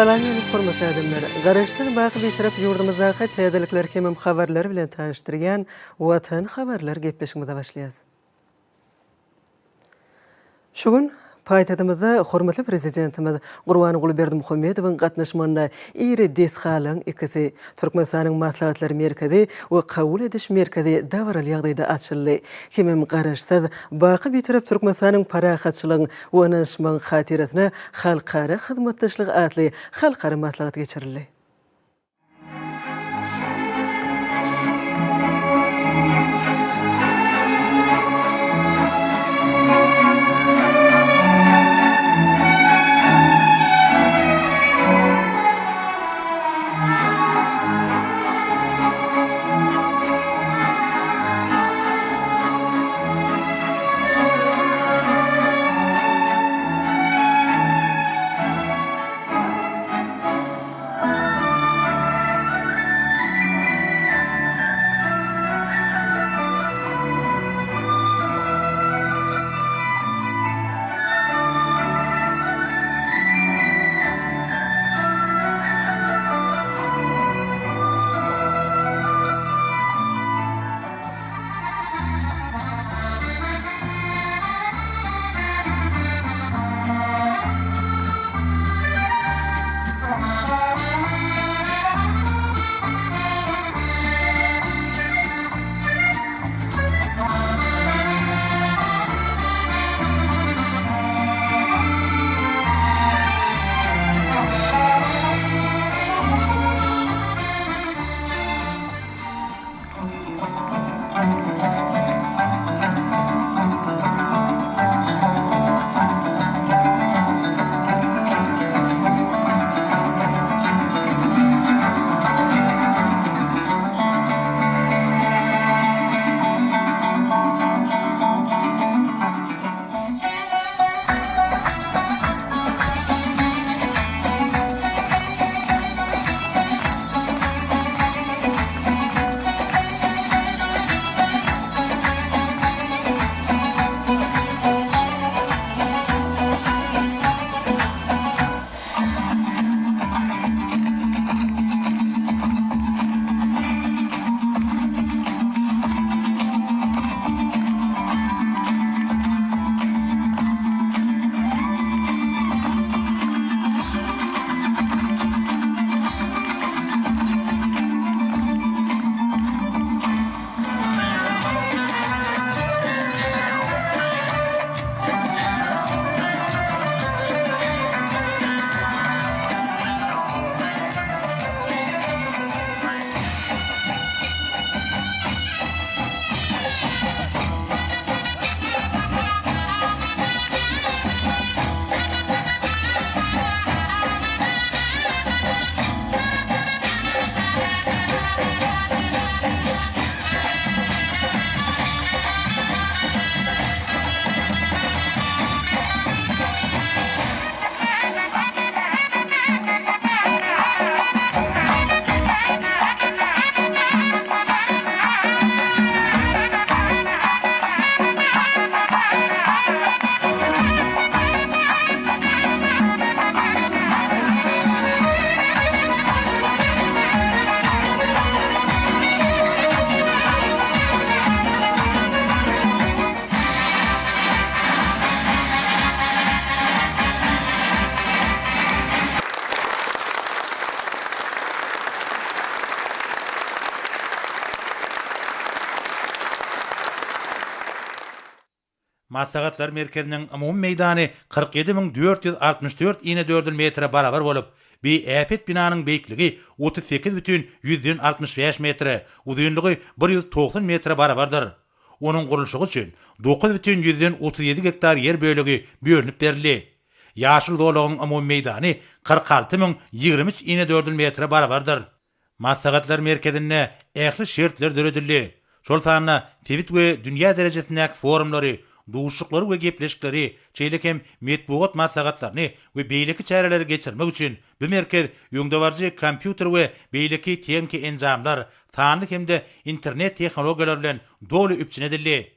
Salam meni hormatly adamlar! Garaşsyz baky Bitarap ýurdumyzdaky täzelikler hemem habarlar bilen tanyşdyrýan Watan habarlar gepleşigimize başlaýas. Şu gün paýtagtymyzda hormatly Prezidentimiz Gurbanguly Berdimuhamedowyň gatnaşmagynda iri desgalaryň ikisi, Türkmenistanyň Maslahatlar merkezi we Kabul ediş merkezi dabaraly ýagdaýda açyldy hemem Garaşsyz, baky Bitarap Türkmenistanyň parahatçylygyň we ynanyşmagyň hatyrasyna halkara hyzmatdaşlygy atly halkara maslahat geçirildi. Maslahatlar merkeziniň umumy meýdany 47 464 inedördül metre barabar bolup, bi äpet binanyň beýikligi 38 bütin ýüzden 65 metre, uzynlygy 190 metre barabardyr. Onuň gurluşygy üçin dokuz bütin ýüzden 37 gektar ýer bölegi bölünip berildi. Ýaşyl zolagyň umumy meýdany 46 023 inedördül metre barabardyr. Maslahatlar merkezinde ähli şertler döredildi. Şol sanda sebit we dünýä derejesindäki forumlary, duşuşyklary we gepleşikleri, şeýle hem metbugat maslahatlaryny we beýleki çäreleri geçirmek üçin bu merkez öňdebaryjy kompýuter we beýleki tehniki enjamlar, sanly hem-de internet tehnologiýalary bilen doly üpjün edildi.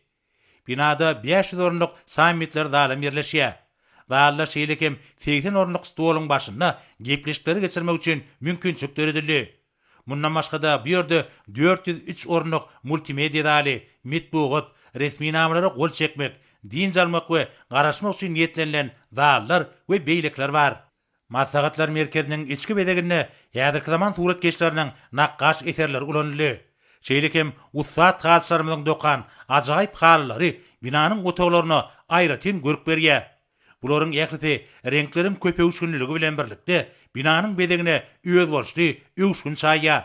Binada 500 orunlyk sammitler zalam ýerleşýär. Zalda şeýle hem 80 orunlyk stoluň başynda gepleşikleri geçirmek üçin mümkinçilik döredildi. Mundan başga-da, bu ýerde 403 orunlyk multimediýa zaly, metbugat, resminamalara gol çekmek, dynç almak we garaşmak üçin niýetlenilen zallar we beýlekiler bar. Maslahatlar merkeziniň içki bezeginde häzirki zaman suratkeşleriniň nakgaş eserleri ulanyldy. Şeýle hem ussat halyçylarymyzyň dokan ajaýyp halylary binanyň otaglaryna aýratyn görk berýär. Bularyň ählisi reňkleriň köpöwüşginliligi bilen birlikde, binanyň bezegine özboluşly öwüşgin çaýýar.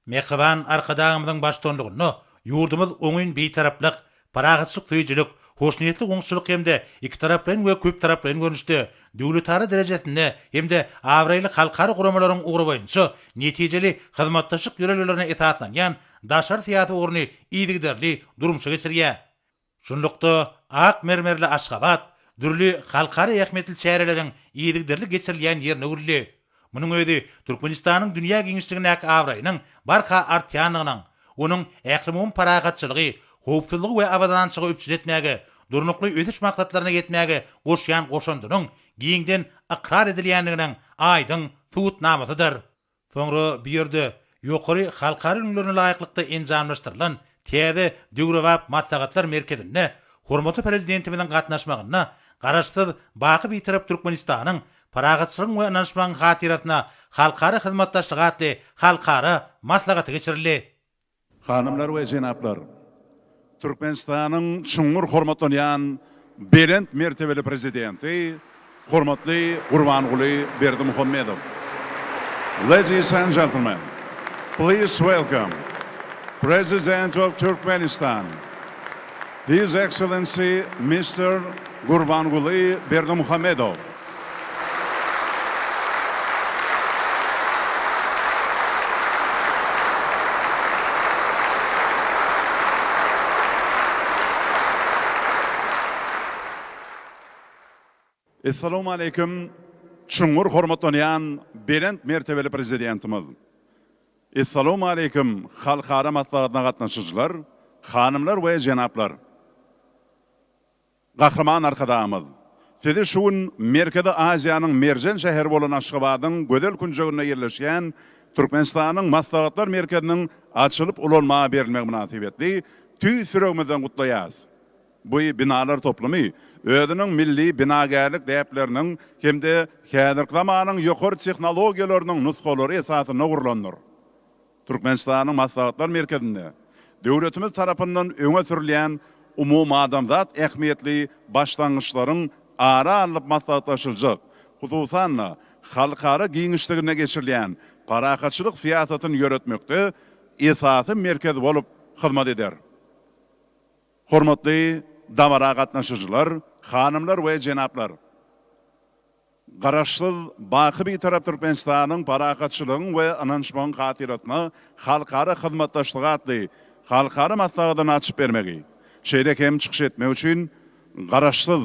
Mähriban Arkadagymyzyň baştutanlygynda ýurdumyz oňyn Bitaraplyk, parahatçylyk söýüjilik, hoşniýetli goňşuçylyk hem-de ikitaraplaýyn we köptaraplaýyn görnüşde, döwletara derejesinde hem-de abraýly halkara guramalaryň ugry boýunça netijeli hyzmatdaşlyk ýörelgelerine esaslanýan daşary syýasy ugruny yzygiderli durmuşa geçirýär. Şunlukda, ak mermerli Aşgabat dürli halkara ähmiýetli çäreleriň yzygiderli geçirilýän ýerine öwrüldi. Munuň özi Türkmenistanyň dünýä giňişligindäki abraýynyň barha artýandygynyň, onuň ählumumy parahatçylygy, howpsuzlygy we abadançylygy üpjün etmäge, Durnukly ösüş maksatlaryna ýetmäge goşýan goşandynyň giňden ykrar edilýändiginiň aýdyň subutnamasydyr. Soňra bu ýerde ýokary halkara ülňülerine laýyklykda enjamlaşdyrylan täze döwrebap maslahatlar merkezinde hormatly Prezidentimiziň gatnaşmagynda Garaşsyz, baky Bitarap Türkmenistanyň parahatçylygyň we ynanyşmagyň hatyrasyna halkara hyzmatdaşlygy atly halkara maslahaty geçirildi. Hanymlar we jenaplar! Türkmenistanyň çuňňur hormatlanýan belent mertebeli Prezidenti hormatly Gurbanguly Berdimuhamedow. Ladies and gentlemen, please welcome President of Turkmenistan, His Excellency Mister Gurbanguly Berdimuhamedow. Essalawmaleýkim, çuňňur hormatlanýan belent mertebeli Prezidentimiz! Essalawmaleýkim, halkara maslahatyna gatnaşyjylar, hanymlar we jenaplar! Gahryman Arkadagymyz, Sizi şu gün Merkezi Aziýanyň merjen şäheri bolan Aşgabadyň gözel künjeginde ýerleşýän Türkmenistanyň Maslahatlar merkeziniň açylyp ulanmaga berilmegi mynasybetli tüýs ýüregimizden gutlaýarys. Bu binalar toplumy özüniň milli binagärlik däpleriniň hem-de häzirki zamanyň ýokary tehnologiýalarynyň nusgalary esasynda gurlandyr. Türkmenistanyň Maslahatlar merkezinde döwletimiz tarapyndan öňe sürülýän umumadamzat ähmiýetli başlangyçlaryň ara alnyp maslahatlaşyljak, hususan-da, halkara giňişliginde geçirilýän parahatçylyk syýasatyny ýöretmekde esasy merkez bolup hyzmat eder. Hormatly dabara gatnaşyjylar, hanymlar we jenaplar! Garaşsyz, baky Bitarap Türkmenistanyň parahatçylygyň we ynanyşmagyň hatyrasyna halkara hyzmatdaşlygy atly halkara maslahatyny açyp bermegi, şeýle hem çykyş etmek üçin Garaşsyz,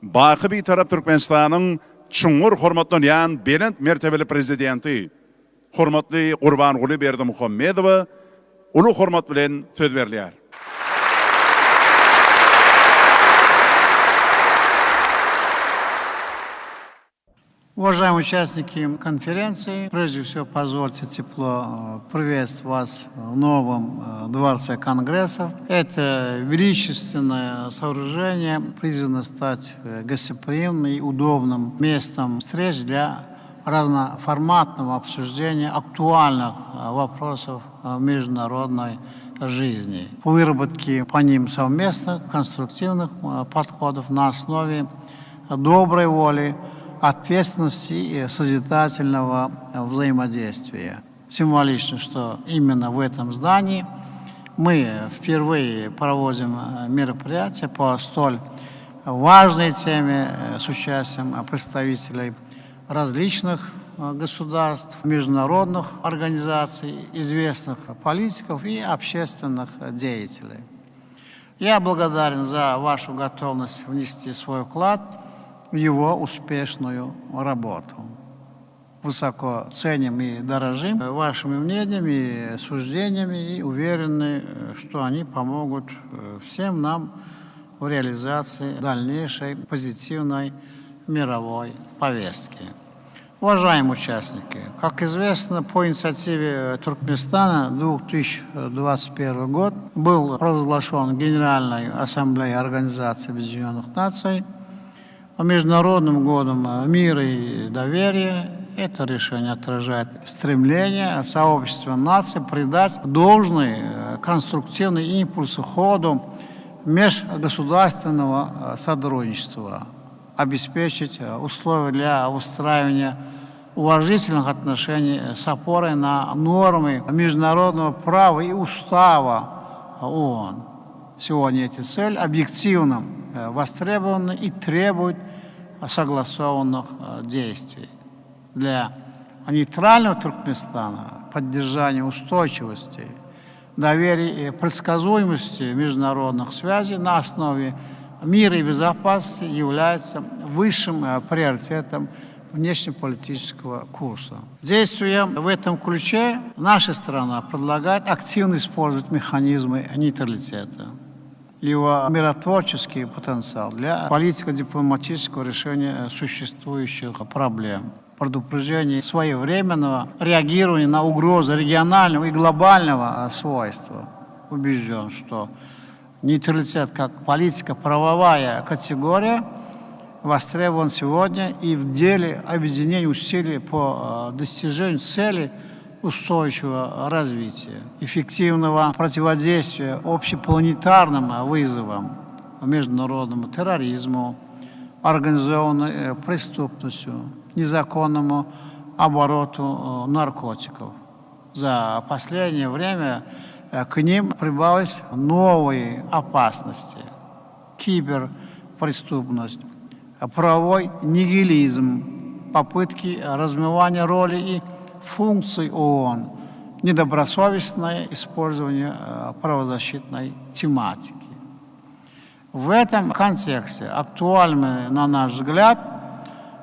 baky Bitarap Türkmenistanyň çuňňur hormatlanýan belent mertebeli Prezidenti hormatly Gurbanguly Berdimuhamedowa uly hormat bilen söz berilýär. Уважаемые участники конференции, прежде всего позвольте тепло э, приветствовать вас в новом э, Дворце Конгрессов. Это величественное сооружение призвано стать э, гостеприимным и удобным местом встреч для разноформатного обсуждения актуальных э, вопросов э, международной жизни. Выработки по ним совместных конструктивных э, подходов на основе доброй воли, ответственности и созидательного взаимодействия. Символично, что именно в этом здании мы впервые проводим мероприятие по столь важной теме с участием представителей различных э, государств, международных организаций, известных политиков и общественных деятелей. Я благодарен за вашу готовность внести свой вклад в его успешную работу. Высоко ценим и дорожим вашими мнениями, суждениями и уверены, что они помогут э, всем нам в реализации дальнейшей позитивной. мировой повестки. Уважаемые участники, как известно, по инициативе Туркменистана 2021 год был провозглашен Генеральной Ассамблеей Организации Объединенных Наций Международным годом мира и доверия. Это решение отражает стремление сообщества наций придать должный конструктивный импульс ходу межгосударственного сотрудничества, обеспечить условия для выстраивания уважительных отношений с опорой на нормы международного права и устава ООН. Сегодня эти цели объективно востребованы и требуют согласованных действий. Для нейтрального Туркменистана поддержание устойчивости, доверия и предсказуемости международных связей на основе мира и безопасности является высшим приоритетом внешнеполитического курса. Действуя в этом ключе, наша страна предлагает активно использовать механизмы нейтралитета, его миротворческий потенциал для политико-дипломатического решения существующих проблем, предупреждение своевременного реагирования на угрозы регионального и глобального свойства. Убежден, что нейтралитет как политика, правовая категория востребован сегодня и в деле объединения усилий по достижению цели устойчивого развития, эффективного противодействия общепланетарным вызовам, международному терроризму, организованной преступностью, незаконному обороту наркотиков. За последнее время к ним прибавились новые опасности: киберпреступность, правовой нигилизм, попытки размывания роли и функций ООН, недобросовестное использование правозащитной тематики. В этом контексте актуальны, на наш взгляд,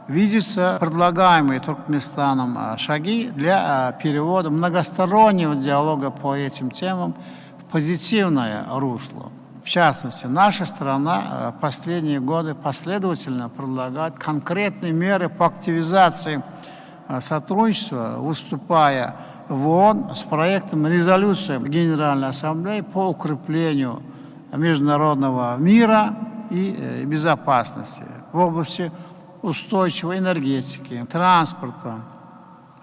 видятся предлагаемые Туркменистаном шаги для перевода многостороннего диалога по этим темам в позитивное русло. В частности, наша страна последние годы последовательно предлагает конкретные меры по активизации сотрудничества, выступая в ООН с проектом резолюции Генеральной Ассамблеи по укреплению международного мира и безопасности в области устойчивой энергетики, транспорта,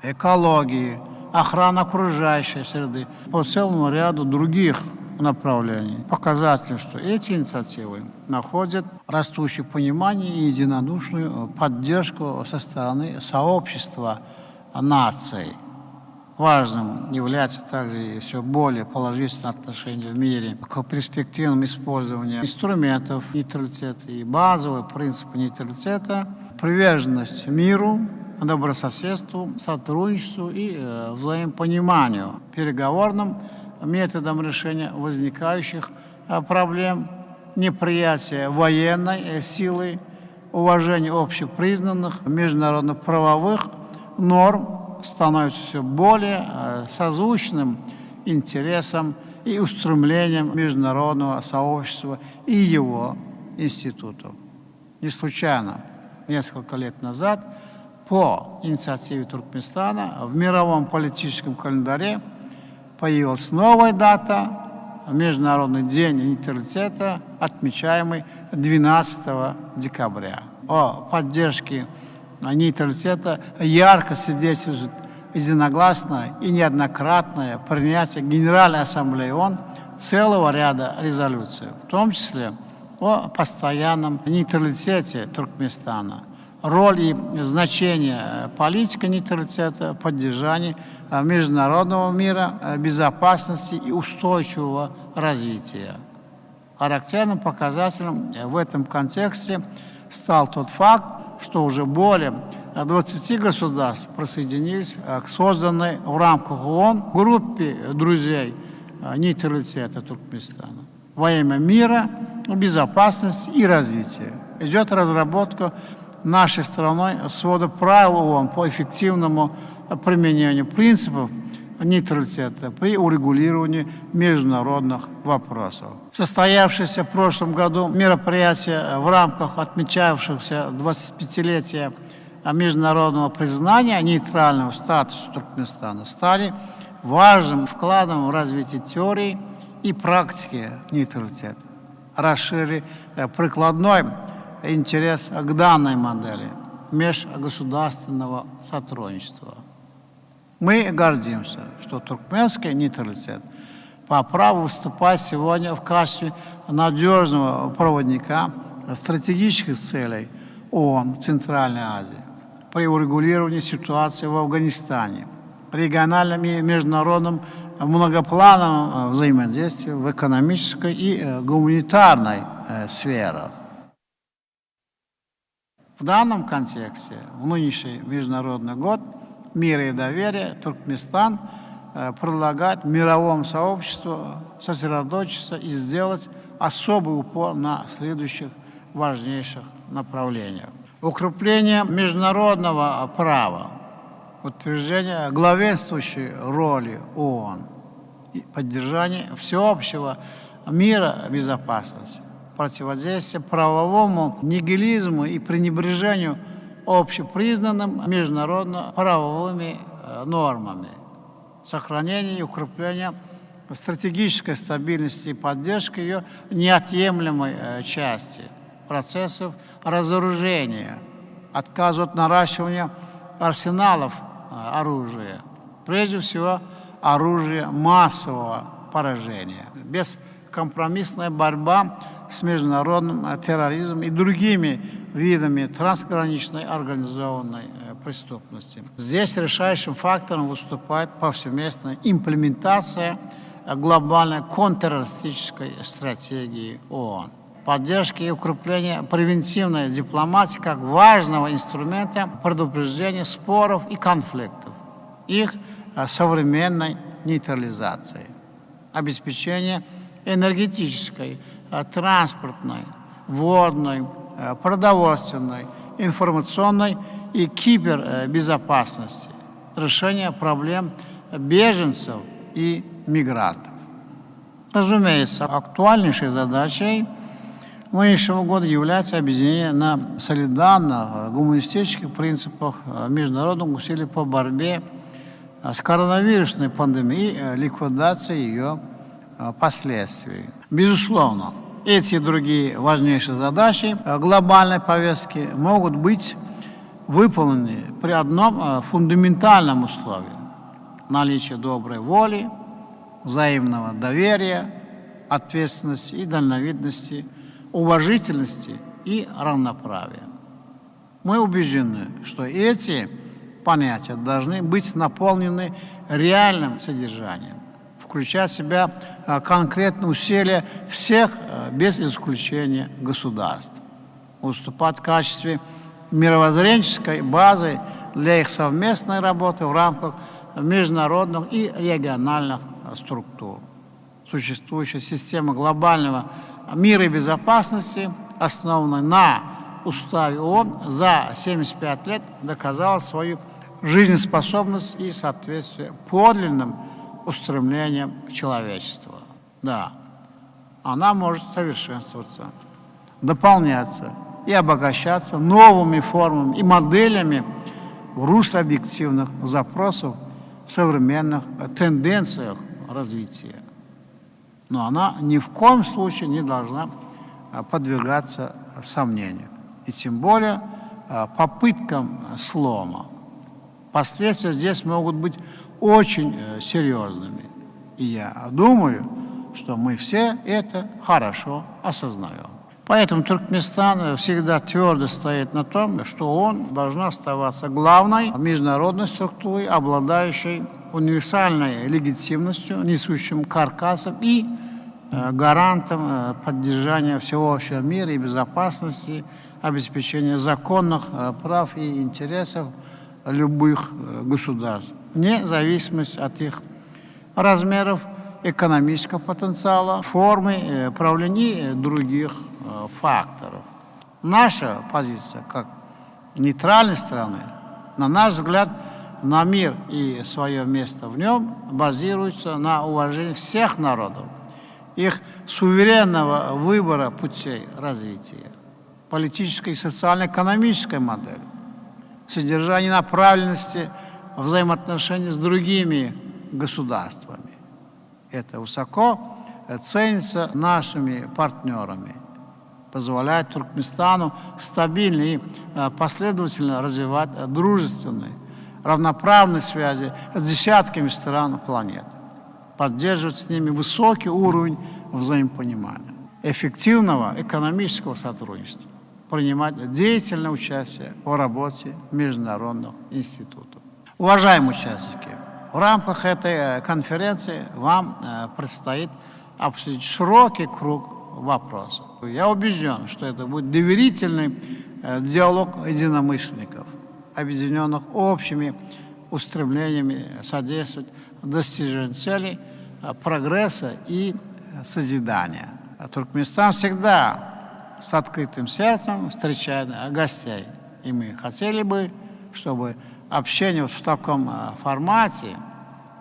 экологии, охраны окружающей среды, по целому ряду других направлений. Показатель, что эти инициативы находят растущее понимание и единодушную поддержку со стороны сообщества наций. Важным является также и все более положительное отношение в мире к перспективному использованию инструментов нейтралитета и базовые принципы нейтралитета, приверженность миру, добрососедству, сотрудничеству и взаимопониманию, переговорным методом решения возникающих проблем, неприятие военной силы, уважение общепризнанных международно-правовых норм становится все более созвучным интересам и устремлениям международного сообщества и его институтов. Не случайно несколько лет назад по инициативе Туркменистана в мировом политическом календаре появилась новая дата – Международный день нейтралитета, отмечаемый 12 декабря. О поддержке нейтралитета ярко свидетельствует единогласное и неоднократное принятие Генеральной Ассамблеи ООН целого ряда резолюций, в том числе о постоянном нейтралитете Туркменистана, роль и значение политики нейтралитета в поддержании международного мира, безопасности и устойчивого развития. Характерным показателем в этом контексте стал тот факт, что уже более 20 государств присоединились к созданной в рамках ООН группе друзей нейтралитета Туркменистана во имя мира, безопасности и развития. Идет разработка нашей страной свода правил ООН по эффективному применению принципов нейтралитета при урегулировании международных вопросов. Состоявшееся в прошлом году мероприятие в рамках отмечавшихся 25-летия международного признания нейтрального статуса Туркменистана стали важным вкладом в развитие теории и практики нейтралитета, расширили э, прикладной интерес к данной модели межгосударственного сотрудничества. Мы гордимся, что туркменский нейтралитет по праву выступает сегодня в качестве надежного проводника стратегических целей ООН в Центральной Азии при урегулировании ситуации в Афганистане, региональном и международном многоплановом э, взаимодействии в экономической и э, гуманитарной э, сферах. В данном контексте, в нынешний Международный год мира и доверия, Туркменистан предлагает мировому сообществу сосредоточиться и сделать особый упор на следующих важнейших направлениях. Укрепление международного права, утверждение главенствующей роли ООН, и поддержание всеобщего мира безопасности, противодействие правовому нигилизму и пренебрежению общепризнанным международно-правовыми э, нормами, сохранение и укрепление стратегической стабильности и поддержки ее неотъемлемой э, части процессов разоружения, отказ от наращивания арсеналов э, оружия, прежде всего оружия массового поражения. Бескомпромиссная борьба с международным э, терроризмом и другими видами трансграничной организованной э, преступности. Здесь решающим фактором выступает повсеместная имплементация глобальной контртеррористической стратегии ООН. Поддержка и укрепление превентивной дипломатии как важного инструмента предупреждения споров и конфликтов, их э, современной нейтрализации, обеспечение энергетической, э, транспортной, водной, э, продовольственной, информационной и кибербезопасности, решение проблем беженцев и мигрантов. Разумеется, актуальнейшей задачей нынешнего года является объединение на солидарных гуманистических принципах международных усилий по борьбе с коронавирусной пандемией и ликвидации ее последствий. Безусловно, эти и другие важнейшие задачи глобальной повестки могут быть выполнены при одном фундаментальном условии – наличии доброй воли, взаимного доверия, ответственности и дальновидности, уважительности и равноправия. Мы убеждены, что эти понятия должны быть наполнены реальным содержанием, включать в себя э, конкретные усилия всех, э, без исключения государств, выступать в качестве мировоззренческой базы для их совместной работы в рамках международных и региональных э, структур. Существующая система глобального мира и безопасности, основанная на уставе ООН, за 75 лет доказала свою жизнеспособность и соответствие подлинным устремлениям человечества. Да, она может совершенствоваться, дополняться и обогащаться новыми формами и моделями в русле объективных запросов в современных тенденциях развития. Но она ни в коем случае не должна а, подвергаться сомнению. И тем более а, попыткам слома. Последствия здесь могут быть очень э, серьезными. И я думаю, что мы все это хорошо осознаем. Поэтому Туркменистан всегда твердо стоит на том, что он должен оставаться главной международной структурой, обладающей универсальной легитимностью, несущим каркасом и э, гарантом э, поддержания всеобщего мира и безопасности, обеспечения законных э, прав и интересов любых государств, вне зависимости от их размеров, экономического потенциала, формы правления и других факторов. Наша позиция как нейтральной страны, на наш взгляд, на мир и свое место в нем базируется на уважении всех народов, их суверенного выбора путей развития, политической и социально-экономической модели, содержание направленности взаимоотношений с другими государствами. Это высоко ценится нашими партнерами, позволяет Туркменистану стабильно и э, последовательно развивать дружественные, равноправные связи с десятками стран планеты, поддерживать с ними высокий уровень взаимопонимания, эффективного экономического сотрудничества, принимать деятельное участие в работе международных институтов. Уважаемые участники, в рамках этой э, конференции вам э, предстоит обсудить широкий круг вопросов. Я убежден, что это будет доверительный э, диалог единомышленников, объединенных общими устремлениями содействовать достижению целей прогресса и созидания. Туркменистан всегда с открытым сердцем встречает гостей. И мы хотели бы, чтобы общение вот в таком э, формате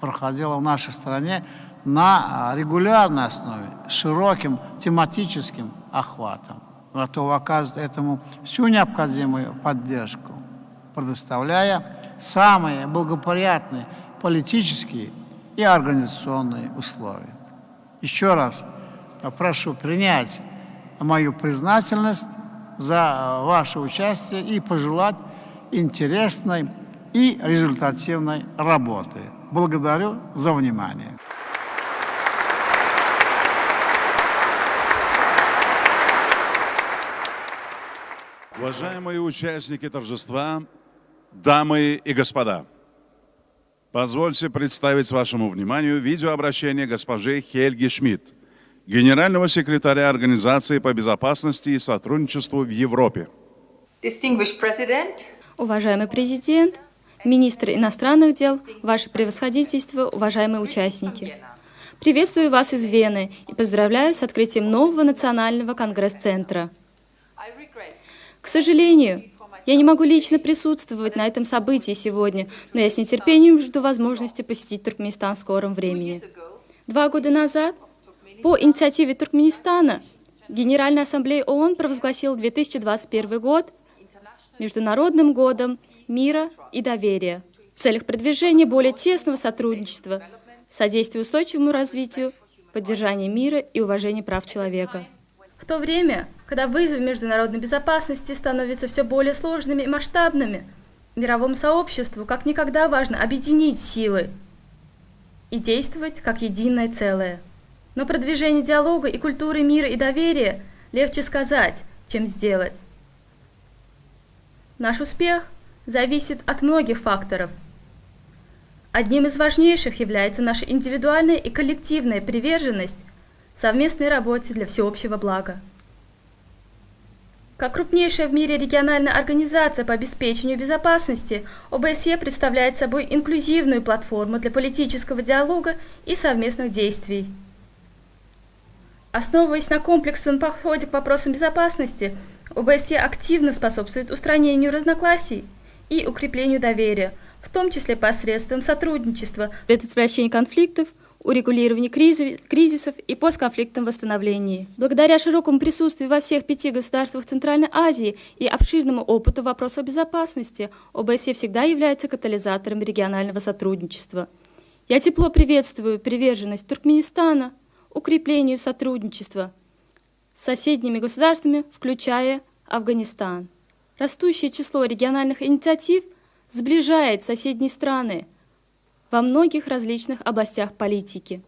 проходило в нашей стране на э, регулярной основе, широким тематическим охватом. Готовы оказывать этому всю необходимую поддержку, предоставляя самые благоприятные политические и организационные условия. Еще раз прошу принять мою признательность за ваше участие и пожелать интересной и результативной работы. Благодарю за внимание. Уважаемые участники торжества, дамы и господа, позвольте представить вашему вниманию видеообращение госпожи Хельги Шмидт, генерального секретаря Организации по безопасности и сотрудничеству в Европе. Уважаемый президент, министр иностранных дел, ваше превосходительство, уважаемые участники. Приветствую вас из Вены и поздравляю с открытием нового национального конгресс-центра. К сожалению, я не могу лично присутствовать на этом событии сегодня, но я с нетерпением жду возможности посетить Туркменистан в скором времени. Два года назад по инициативе Туркменистана Генеральная Ассамблея ООН провозгласила 2021 год Международным годом мира и доверия в целях продвижения более тесного сотрудничества, содействия устойчивому развитию, поддержания мира и уважения прав человека. В то время, когда вызовы международной безопасности становятся все более сложными и масштабными, мировому сообществу как никогда важно объединить силы и действовать как единое целое. Но продвижение диалога и культуры мира и доверия легче сказать, чем сделать. Наш успех зависит от многих факторов. Одним из важнейших является наша индивидуальная и коллективная приверженность совместной работе для всеобщего блага. Как крупнейшая в мире региональная организация по обеспечению безопасности, ОБСЕ представляет собой инклюзивную платформу для политического диалога и совместных действий. Основываясь на комплексном подходе к вопросам безопасности, ОБСЕ активно способствует устранению разногласий и укреплению доверия, в том числе посредством сотрудничества, предотвращения конфликтов, урегулировании кризисов и постконфликтном восстановлении. Благодаря широкому присутствию во всех пяти государствах Центральной Азии и обширному опыту в вопросах безопасности, ОБСЕ всегда является катализатором регионального сотрудничества. Я тепло приветствую приверженность Туркменистана укреплению сотрудничества с соседними государствами, включая Афганистан. Растущее число региональных инициатив сближает соседние страны во многих различных областях политики.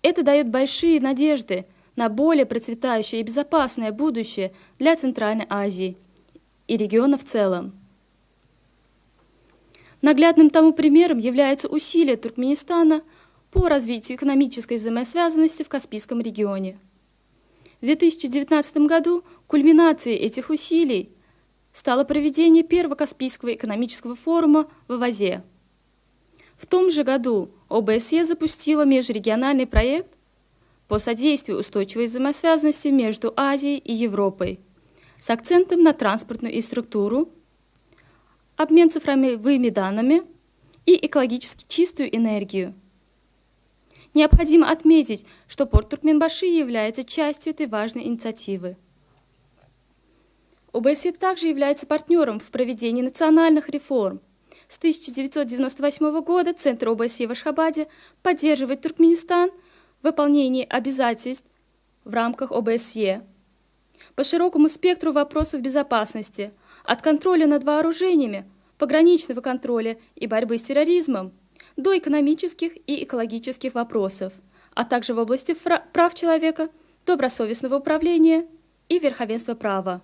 Это дает большие надежды на более процветающее и безопасное будущее для Центральной Азии и региона в целом. Наглядным тому примером являются усилия Туркменистана по развитию экономической взаимосвязанности в Каспийском регионе. В 2019 году кульминацией этих усилий стало проведение первого Каспийского экономического форума в Авазе. В том же году ОБСЕ запустила межрегиональный проект по содействию устойчивой взаимосвязанности между Азией и Европой с акцентом на транспортную инфраструктуру, обмен цифровыми данными и экологически чистую энергию. Необходимо отметить, что порт Туркменбаши является частью этой важной инициативы. ОБСЕ также является партнером в проведении национальных реформ. С 1998 года Центр ОБСЕ в Ашхабаде поддерживает Туркменистан в выполнении обязательств в рамках ОБСЕ по широкому спектру вопросов безопасности, от контроля над вооружениями, пограничного контроля и борьбы с терроризмом до экономических и экологических вопросов, а также в области прав человека, добросовестного управления и верховенства права.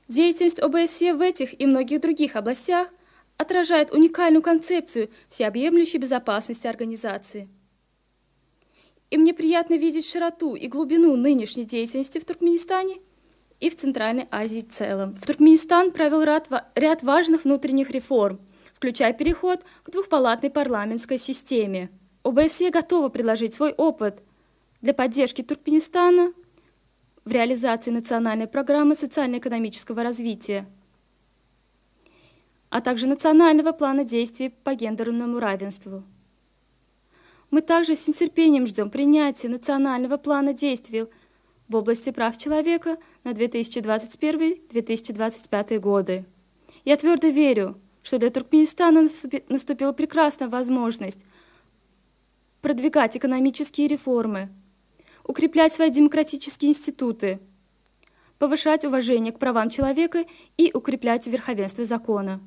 Деятельность ОБСЕ в этих и многих других областях отражает уникальную концепцию всеобъемлющей безопасности организации. И мне приятно видеть широту и глубину нынешней деятельности в Туркменистане и в Центральной Азии в целом. В Туркменистан провел ряд, ряд важных внутренних реформ, включая переход к двухпалатной парламентской системе. ОБСЕ готова предложить свой опыт для поддержки Туркменистана в реализации национальной программы социально-экономического развития, а также национального плана действий по гендерному равенству. Мы также с нетерпением ждем принятия национального плана действий в области прав человека на 2021-2025 годы. Я твердо верю, что для Туркменистана наступила прекрасная возможность продвигать экономические реформы, укреплять свои демократические институты, повышать уважение к правам человека и укреплять верховенство закона.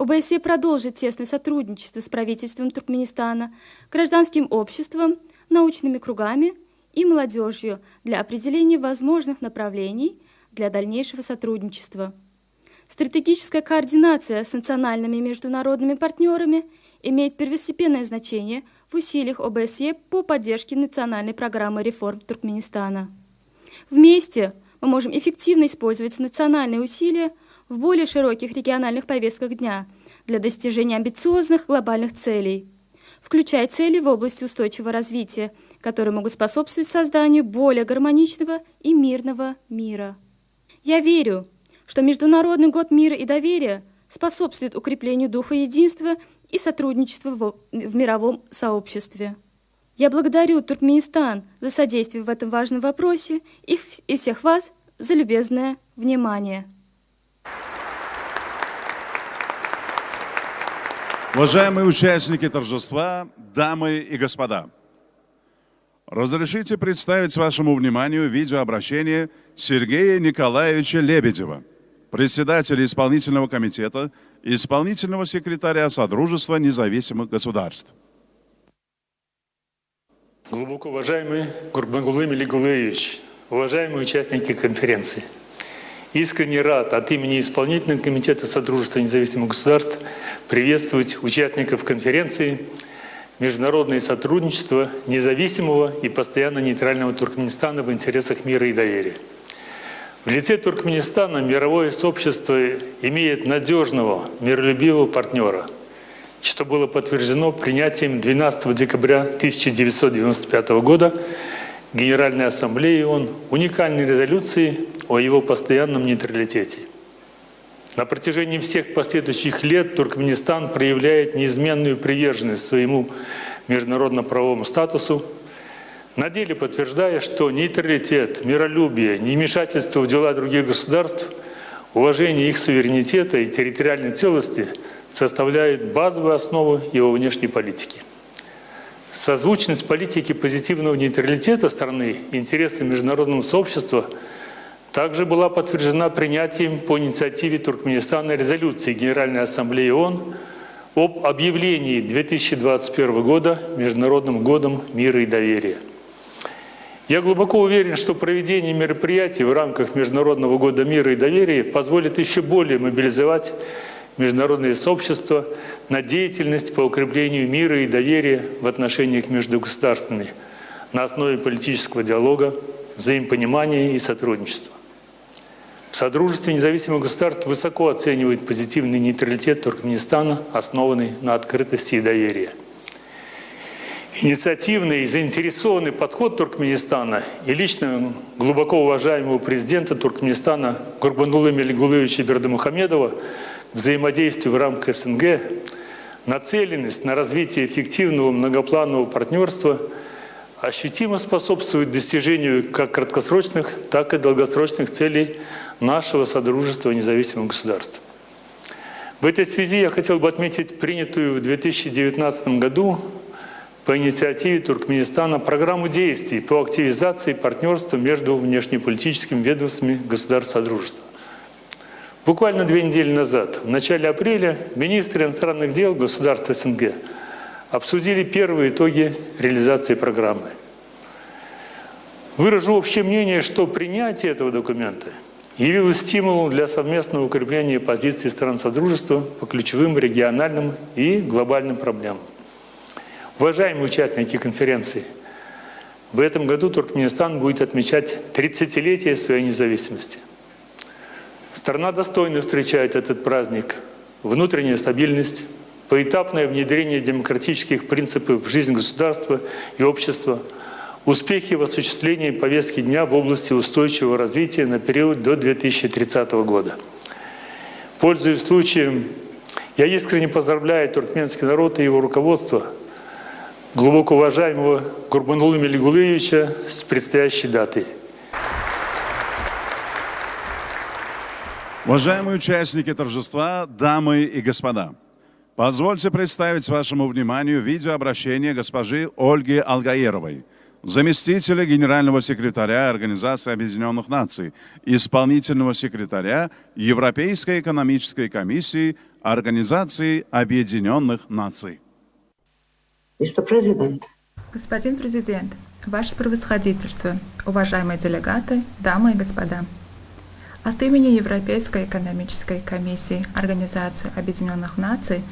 ОБСЕ продолжит тесное сотрудничество с правительством Туркменистана, гражданским обществом, научными кругами и молодежью для определения возможных направлений для дальнейшего сотрудничества. Стратегическая координация с национальными и международными партнерами имеет первостепенное значение в усилиях ОБСЕ по поддержке национальной программы реформ Туркменистана. Вместе мы можем эффективно использовать национальные усилия в более широких региональных повестках дня для достижения амбициозных глобальных целей, включая цели в области устойчивого развития, которые могут способствовать созданию более гармоничного и мирного мира. Я верю, что Международный год мира и доверия способствует укреплению духа единства и сотрудничества в, в мировом сообществе. Я благодарю Туркменистан за содействие в этом важном вопросе и, и всех вас за любезное внимание. Уважаемые участники торжества, дамы и господа, разрешите представить вашему вниманию видеообращение Сергея Николаевича Лебедева, председателя исполнительного комитета и исполнительного секретаря Содружества независимых государств. Глубоко уважаемый Гурбангулы Мелигулыевич, уважаемые участники конференции, искренне рад от имени Исполнительного комитета Содружества независимых государств приветствовать участников конференции «Международное сотрудничество независимого и постоянно нейтрального Туркменистана в интересах мира и доверия». В лице Туркменистана мировое сообщество имеет надежного, миролюбивого партнера – что было подтверждено принятием 12 декабря 1995 года Генеральной Ассамблеи ООН уникальной резолюции о его постоянном нейтралитете. На протяжении всех последующих лет Туркменистан проявляет неизменную приверженность своему международно-правовому статусу, на деле подтверждая, что нейтралитет, миролюбие, невмешательство в дела других государств, уважение их суверенитета и территориальной целости составляют базовую основу его внешней политики. Созвучность политики позитивного нейтралитета страны интересам международного сообщества также была подтверждена принятием по инициативе Туркменистана резолюции Генеральной Ассамблеи ООН об объявлении 2021 года Международным годом мира и доверия. Я глубоко уверен, что проведение мероприятий в рамках Международного года мира и доверия позволит еще более мобилизовать международное сообщество на деятельность по укреплению мира и доверия в отношениях между государствами на основе политического диалога, взаимопонимания и сотрудничества. В Содружестве независимых государств высоко оценивают позитивный нейтралитет Туркменистана, основанный на открытости и доверии. Инициативный и заинтересованный подход Туркменистана и лично глубоко уважаемого президента Туркменистана Гурбангулы Мелигулыевича Бердымухамедова взаимодействию в рамках СНГ, нацеленность на развитие эффективного многопланового партнерства ощутимо способствует достижению как краткосрочных, так и долгосрочных целей нашего Содружества независимых государств. В этой связи я хотел бы отметить принятую в 2019 году по инициативе Туркменистана программу действий по активизации партнерства между внешнеполитическими ведомствами государств Содружества. Буквально две недели назад, в начале апреля, министры иностранных дел государств СНГ обсудили первые итоги реализации программы. Выражу общее мнение, что принятие этого документа явилось стимулом для совместного укрепления позиций стран Содружества по ключевым региональным и глобальным проблемам. Уважаемые участники конференции, в этом году Туркменистан будет отмечать 30-летие своей независимости. Страна достойно встречает этот праздник. Внутренняя стабильность, поэтапное внедрение демократических принципов в жизнь государства и общества, успехи в осуществлении повестки дня в области устойчивого развития на период до 2030 года. Пользуясь случаем, я искренне поздравляю туркменский народ и его руководство, глубоко уважаемого Гурбангулы Мелигулыевича с предстоящей датой. Уважаемые участники торжества, дамы и господа, позвольте представить вашему вниманию видеообращение госпожи Ольги Алгаеровой, заместителя генерального секретаря Организации Объединенных Наций, исполнительного секретаря Европейской экономической комиссии Организации Объединенных Наций. Mr. President. Господин президент, ваше превосходительство, уважаемые делегаты, дамы и господа. От имени Европейской экономической комиссии Организации Объединенных Наций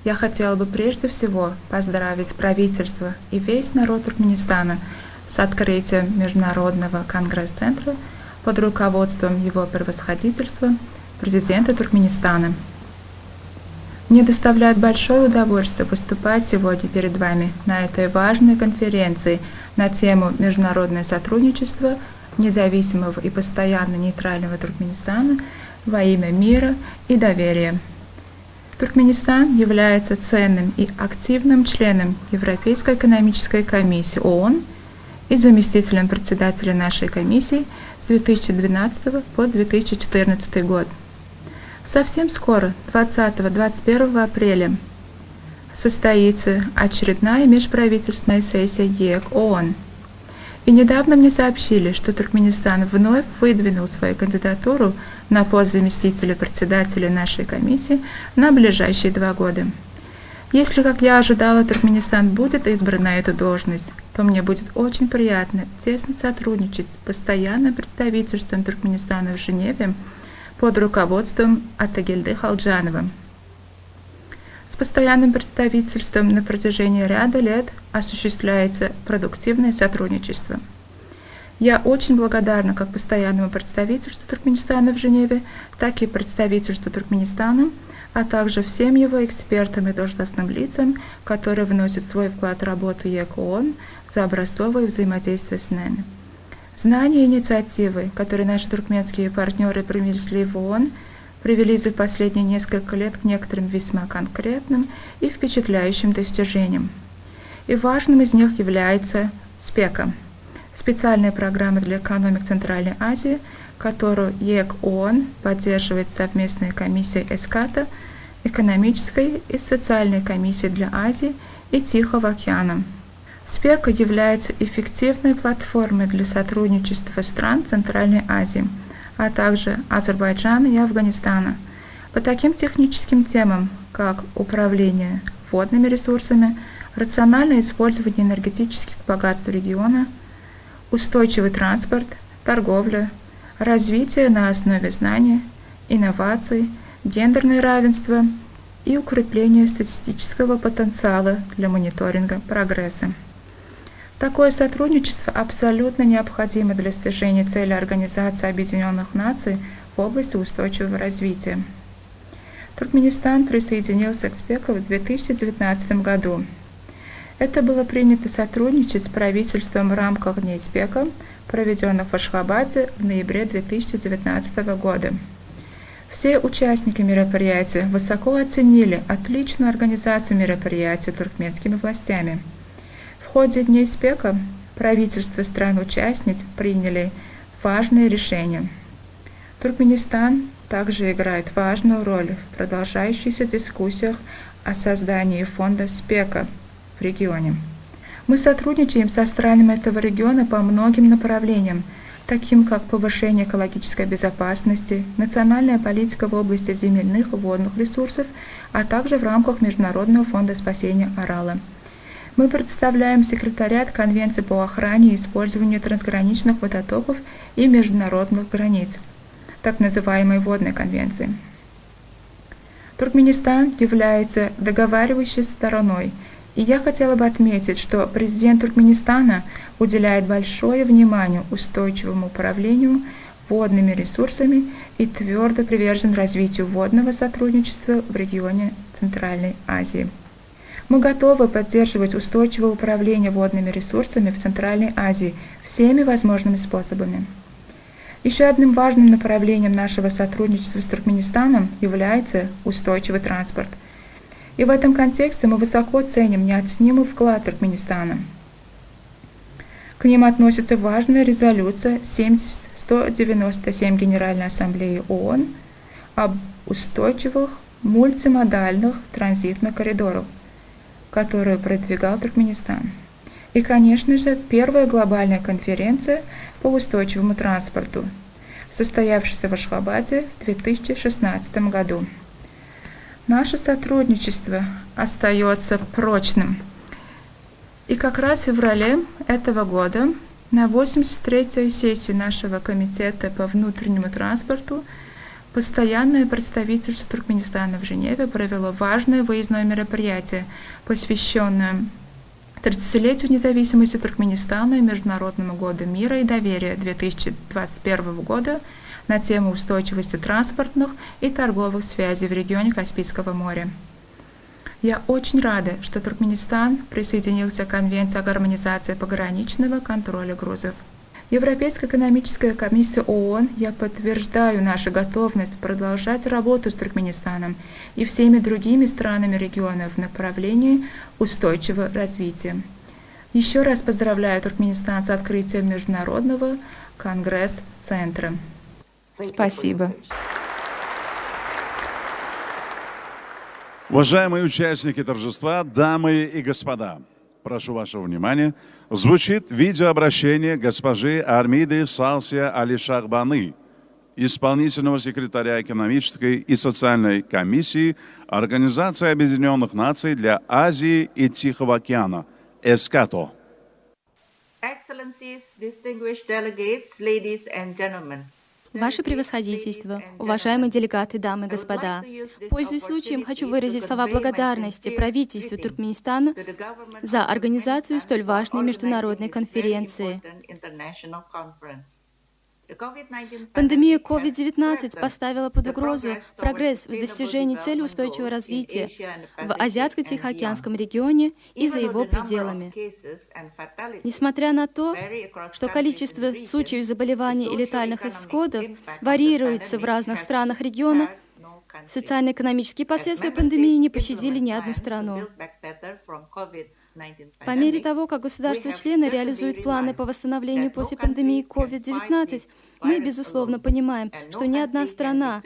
я хотела бы прежде всего поздравить правительство и весь народ Туркменистана с открытием Международного конгресс-центра под руководством его превосходительства президента Туркменистана. Мне доставляет большое удовольствие выступать сегодня перед вами на этой важной конференции на тему «Международное сотрудничество независимого и постоянно нейтрального Туркменистана во имя мира и доверия». Туркменистан является ценным и активным членом Европейской экономической комиссии ООН и заместителем председателя нашей комиссии с 2012 по 2014 год. Совсем скоро, 20-21 апреля, состоится очередная межправительственная сессия ЕЭК ООН. И недавно мне сообщили, что Туркменистан вновь выдвинул свою кандидатуру на пост заместителя председателя нашей комиссии на ближайшие два года. Если, как я ожидала, Туркменистан будет избран на эту должность, то мне будет очень приятно тесно сотрудничать с постоянным представительством Туркменистана в Женеве под руководством Атагельды Халджанова. С постоянным представительством на протяжении ряда лет осуществляется продуктивное сотрудничество. Я очень благодарна как постоянному представительству Туркменистана в Женеве, так и представительству Туркменистана, а также всем его экспертам и должностным лицам, которые вносят свой вклад в работу ЕК ООН за образцовое взаимодействие с нами. Знания и инициативы, которые наши туркменские партнеры принесли в ООН, привели за последние несколько лет к некоторым весьма конкретным и впечатляющим достижениям. И важным из них является СПЕКа – специальная программа для экономик Центральной Азии, которую ЕК ООН поддерживает совместная комиссия ЭСКАТО, экономической и социальной комиссии для Азии и Тихого океана. СПЕКа является эффективной платформой для сотрудничества стран Центральной Азии, а также Азербайджана и Афганистана по таким техническим темам, как управление водными ресурсами, рациональное использование энергетических богатств региона, устойчивый транспорт, торговля, развитие на основе знаний, инноваций, гендерное равенство и укрепление статистического потенциала для мониторинга прогресса. Такое сотрудничество абсолютно необходимо для достижения цели Организации Объединенных Наций в области устойчивого развития. Туркменистан присоединился к СПЕКу в 2019 году. Это было принято сотрудничать с правительством в рамках Дней СПЕКа, проведенных в Ашхабаде в ноябре 2019 года. Все участники мероприятия высоко оценили отличную организацию мероприятия туркменскими властями. В ходе Дней Спека правительства стран-участниц приняли важные решения. Туркменистан также играет важную роль в продолжающихся дискуссиях о создании фонда Спека в регионе. Мы сотрудничаем со странами этого региона по многим направлениям, таким как повышение экологической безопасности, национальная политика в области земельных и водных ресурсов, а также в рамках Международного фонда спасения Арала. Мы представляем секретариат Конвенции по охране и использованию трансграничных водотоков и международных границ, так называемой Водной конвенции. Туркменистан является договаривающей стороной, и я хотела бы отметить, что президент Туркменистана уделяет большое внимание устойчивому управлению водными ресурсами и твердо привержен развитию водного сотрудничества в регионе Центральной Азии. Мы готовы поддерживать устойчивое управление водными ресурсами в Центральной Азии всеми возможными способами. Еще одним важным направлением нашего сотрудничества с Туркменистаном является устойчивый транспорт. И в этом контексте мы высоко ценим неоценимый вклад Туркменистана. К ним относится важная резолюция 197 Генеральной Ассамблеи ООН об устойчивых мультимодальных транзитных коридорах, которую продвигал Туркменистан. И, конечно же, первая глобальная конференция по устойчивому транспорту, состоявшаяся в Ашхабаде в 2016 году. Наше сотрудничество остается прочным. И как раз в феврале этого года на 83-й сессии нашего комитета по внутреннему транспорту Постоянное представительство Туркменистана в Женеве провело важное выездное мероприятие, посвященное 30-летию независимости Туркменистана и Международному году мира и доверия 2021 года на тему устойчивости транспортных и торговых связей в регионе Каспийского моря. Я очень рада, что Туркменистан присоединился к Конвенции о гармонизации пограничного контроля грузов. Европейская экономическая комиссия ООН я подтверждаю нашу готовность продолжать работу с Туркменистаном и всеми другими странами региона в направлении устойчивого развития. Еще раз поздравляю Туркменистан с открытием Международного конгресс-центра. Спасибо. Уважаемые участники торжества, дамы и господа, прошу вашего внимания, звучит видеообращение госпожи Армиды Салсия Алишахбаны, исполнительного секретаря Экономической и социальной комиссии Организации Объединенных Наций для Азии и Тихого океана, ЭСКАТО. Excellencies, distinguished delegates, ladies and gentlemen. Ваше превосходительство, уважаемые делегаты, дамы и господа, пользуясь случаем, хочу выразить слова благодарности правительству Туркменистана за организацию столь важной международной конференции. Пандемия COVID-19 поставила под угрозу прогресс в достижении цели устойчивого развития в Азиатско-Тихоокеанском регионе и за его пределами. Несмотря на то, что количество случаев заболеваний и летальных исходов варьируется в разных странах региона, социально-экономические последствия пандемии не пощадили ни одну страну. По мере того, как государства-члены реализуют планы по восстановлению после пандемии COVID-19, мы, безусловно, понимаем, что ни одна страна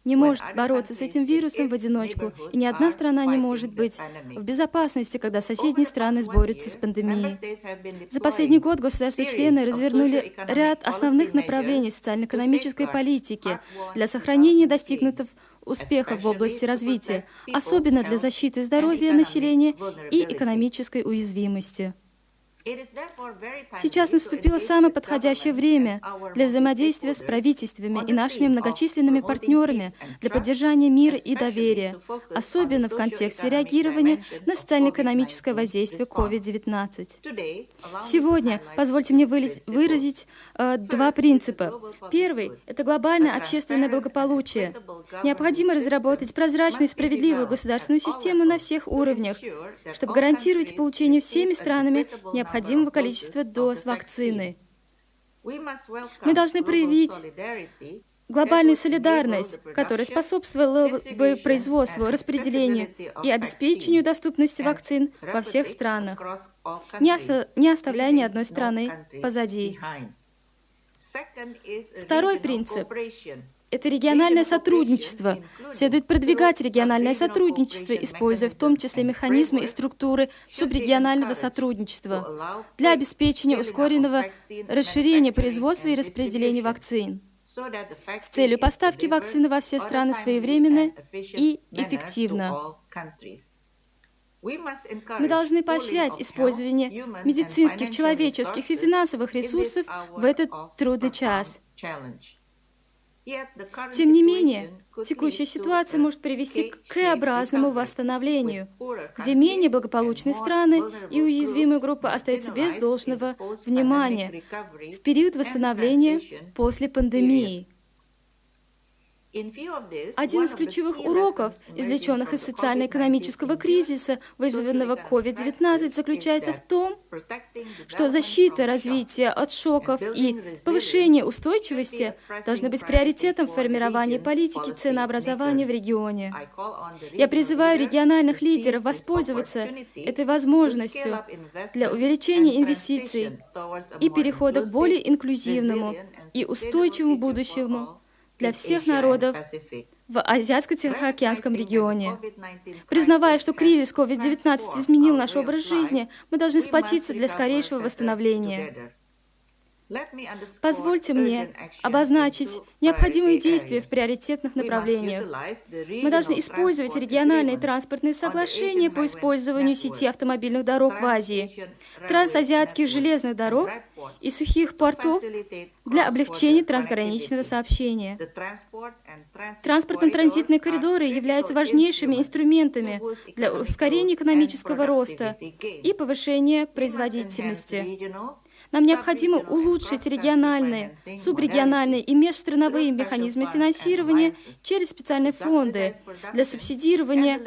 не может бороться с этим вирусом в одиночку, и ни одна страна не может быть в безопасности, когда соседние страны борются с пандемией. За последний год государства-члены развернули ряд основных направлений социально-экономической политики для сохранения достигнутых успехов в области развития, особенно для защиты здоровья населения и экономической уязвимости. Сейчас наступило самое подходящее время для взаимодействия с правительствами и нашими многочисленными партнерами для поддержания мира и доверия, особенно в контексте реагирования на социально-экономическое воздействие COVID-19. Сегодня позвольте мне выразить э, два принципа. Первый – это глобальное общественное благополучие. Необходимо разработать прозрачную и справедливую государственную систему на всех уровнях, чтобы гарантировать получение всеми странами необходимых необходимого количества доз вакцины. Мы должны проявить глобальную солидарность, которая способствовала бы производству, распределению и обеспечению доступности вакцин во всех странах, не, оста не оставляя ни одной страны позади. Второй принцип это региональное сотрудничество. Следует продвигать региональное сотрудничество, используя в том числе механизмы и структуры субрегионального сотрудничества для обеспечения ускоренного расширения производства и распределения вакцин с целью поставки вакцины во все страны своевременно и эффективно. Мы должны поощрять использование медицинских, человеческих и финансовых ресурсов в этот трудный час. Тем не менее, текущая ситуация может привести к К-образному восстановлению, где менее благополучные страны и уязвимые группы остаются без должного внимания в период восстановления после пандемии. Один из ключевых уроков, извлеченных из социально-экономического кризиса, вызванного COVID-19, заключается в том, что защита развития от шоков и повышение устойчивости должны быть приоритетом в формировании политики ценообразования в регионе. Я призываю региональных лидеров воспользоваться этой возможностью для увеличения инвестиций и перехода к более инклюзивному и устойчивому будущему для всех народов в Азиатско-Тихоокеанском регионе. Признавая, что кризис COVID-19 изменил наш образ жизни, мы должны сплотиться для скорейшего восстановления. Позвольте мне обозначить необходимые действия в приоритетных направлениях. Мы должны использовать региональные транспортные соглашения по использованию сети автомобильных дорог в Азии, трансазиатских железных дорог и сухих портов для облегчения трансграничного сообщения. Транспортно-транзитные коридоры являются важнейшими инструментами для ускорения экономического роста и повышения производительности. Нам необходимо улучшить региональные, субрегиональные и межстрановые механизмы финансирования через специальные фонды для субсидирования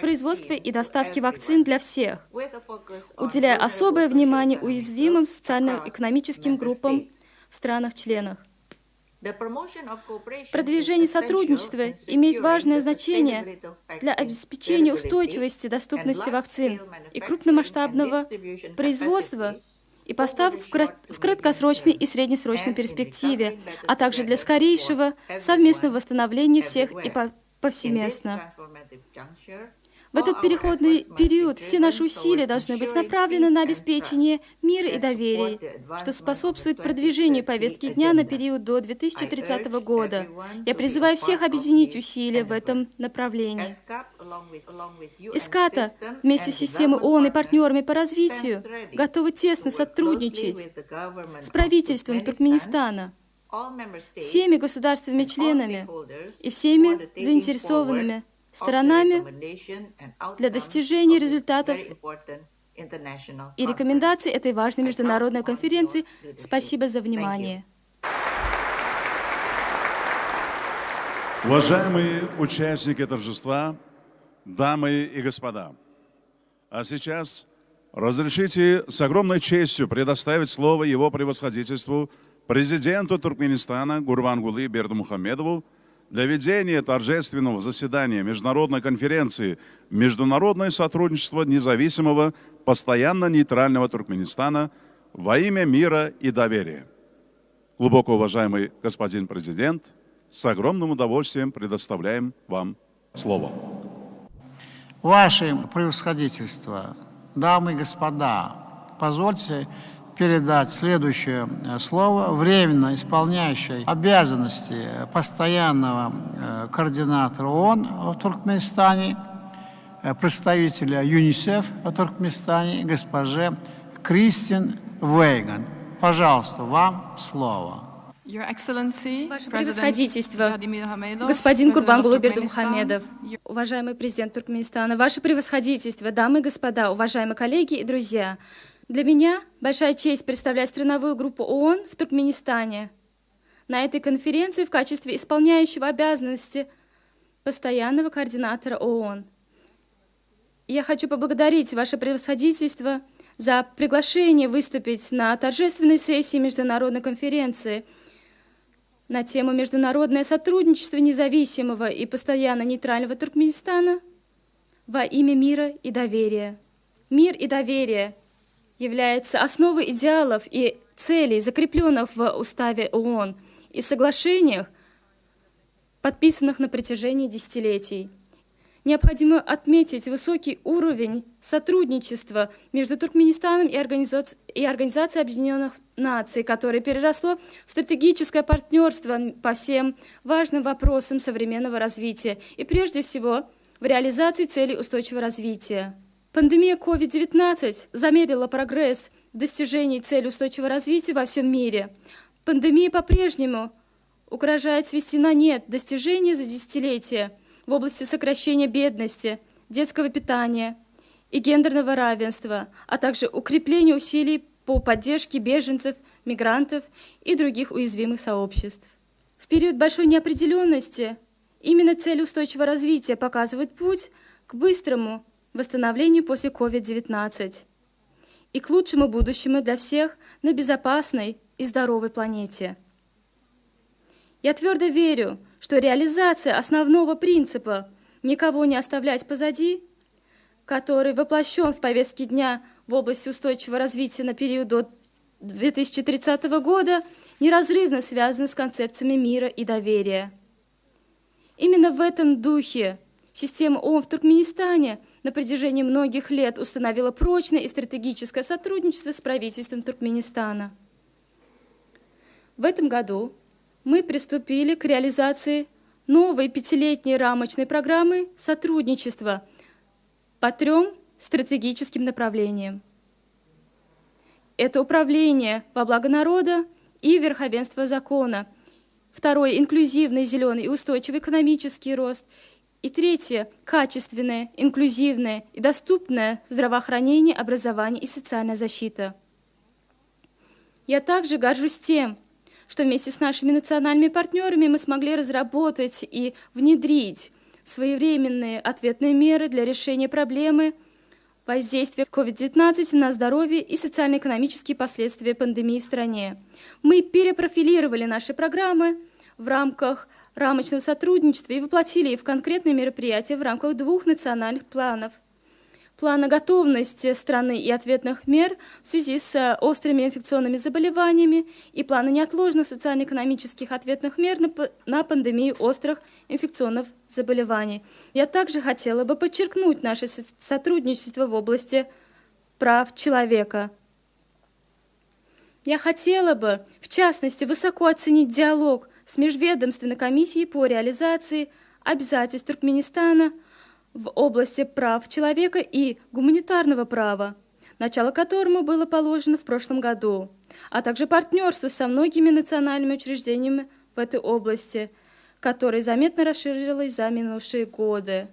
производства и доставки вакцин для всех, уделяя особое внимание уязвимым социально-экономическим группам в странах-членах. Продвижение сотрудничества имеет важное значение для обеспечения устойчивости доступности вакцин и крупномасштабного производства и поставок в краткосрочной и среднесрочной перспективе, а также для скорейшего совместного восстановления всех и повсеместно. В этот переходный период все наши усилия должны быть направлены на обеспечение мира и доверия, что способствует продвижению повестки дня на период до 2030 года. Я призываю всех объединить усилия в этом направлении. Иската вместе с системой ООН и партнерами по развитию готовы тесно сотрудничать с правительством Туркменистана, всеми государствами-членами и всеми заинтересованными сторонами для достижения результатов и рекомендаций этой важной международной конференции. Спасибо за внимание. Уважаемые участники торжества, дамы и господа, а сейчас разрешите с огромной честью предоставить слово его превосходительству президенту Туркменистана Гурбангулы Бердымухамедову для ведения торжественного заседания Международной конференции «Международное сотрудничество независимого, постоянно нейтрального Туркменистана во имя мира и доверия». Глубоко уважаемый господин президент, с огромным удовольствием предоставляем вам слово. Ваше превосходительство, дамы и господа, позвольте передать следующее э, слово временно исполняющей обязанности постоянного э, координатора ООН в Туркменистане, э, представителя ЮНИСЕФ в Туркменистане, госпоже Кристин Вейган. Пожалуйста, вам слово. Ваше превосходительство, господин Гурбангулы Бердымухамедов, уважаемый президент Туркменистана, ваше превосходительство, дамы и господа, уважаемые коллеги и друзья, для меня большая честь представлять страновую группу ООН в Туркменистане. На этой конференции в качестве исполняющего обязанности постоянного координатора ООН. Я хочу поблагодарить ваше превосходительство за приглашение выступить на торжественной сессии международной конференции. На тему «Международное сотрудничество независимого и постоянно нейтрального Туркменистана во имя мира и доверия». Мир и доверие являются основой идеалов и целей, закрепленных в Уставе ООН и соглашениях, подписанных на протяжении десятилетий. Необходимо отметить высокий уровень сотрудничества между Туркменистаном и, Организа... и Организацией Объединенных Наций, которое переросло в стратегическое партнерство по всем важным вопросам современного развития и прежде всего в реализации целей устойчивого развития. Пандемия COVID-19 замедлила прогресс в достижении цели устойчивого развития во всем мире. Пандемия по-прежнему угрожает свести на нет достижения за десятилетия в области сокращения бедности, детского питания и гендерного равенства, а также укрепления усилий по поддержке беженцев, мигрантов и других уязвимых сообществ. В период большой неопределенности именно цель устойчивого развития показывает путь к быстрому восстановлению после COVID-19 и к лучшему будущему для всех на безопасной и здоровой планете. Я твердо верю, что реализация основного принципа «никого не оставлять позади», который воплощен в повестке дня в области устойчивого развития на период до 2030 года, неразрывно связана с концепциями мира и доверия. Именно в этом духе система ООН в Туркменистане на протяжении многих лет установила прочное и стратегическое сотрудничество с правительством Туркменистана. В этом году мы приступили к реализации новой пятилетней рамочной программы сотрудничества по трем стратегическим направлениям. Это управление во благо народа и верховенство закона. Второе – инклюзивный, зеленый и устойчивый экономический рост. И третье – качественное, инклюзивное и доступное здравоохранение, образование и социальная защита. Я также горжусь тем, что вместе с нашими национальными партнерами мы смогли разработать и внедрить своевременные ответные меры для решения проблемы воздействия COVID-19 на здоровье и социально-экономические последствия пандемии в стране. Мы перепрофилировали наши программы в рамках рамочного сотрудничества и воплотили их в конкретные мероприятия в рамках двух национальных планов – плана готовности страны и ответных мер в связи с э, острыми инфекционными заболеваниями и плана неотложных социально-экономических ответных мер на, на пандемию острых инфекционных заболеваний. Я также хотела бы подчеркнуть наше сотрудничество в области прав человека. Я хотела бы, в частности, высоко оценить диалог с Межведомственной комиссией по реализации обязательств Туркменистана – в области прав человека и гуманитарного права, начало которому было положено в прошлом году, а также партнерство со многими национальными учреждениями в этой области, которое заметно расширилось за минувшие годы.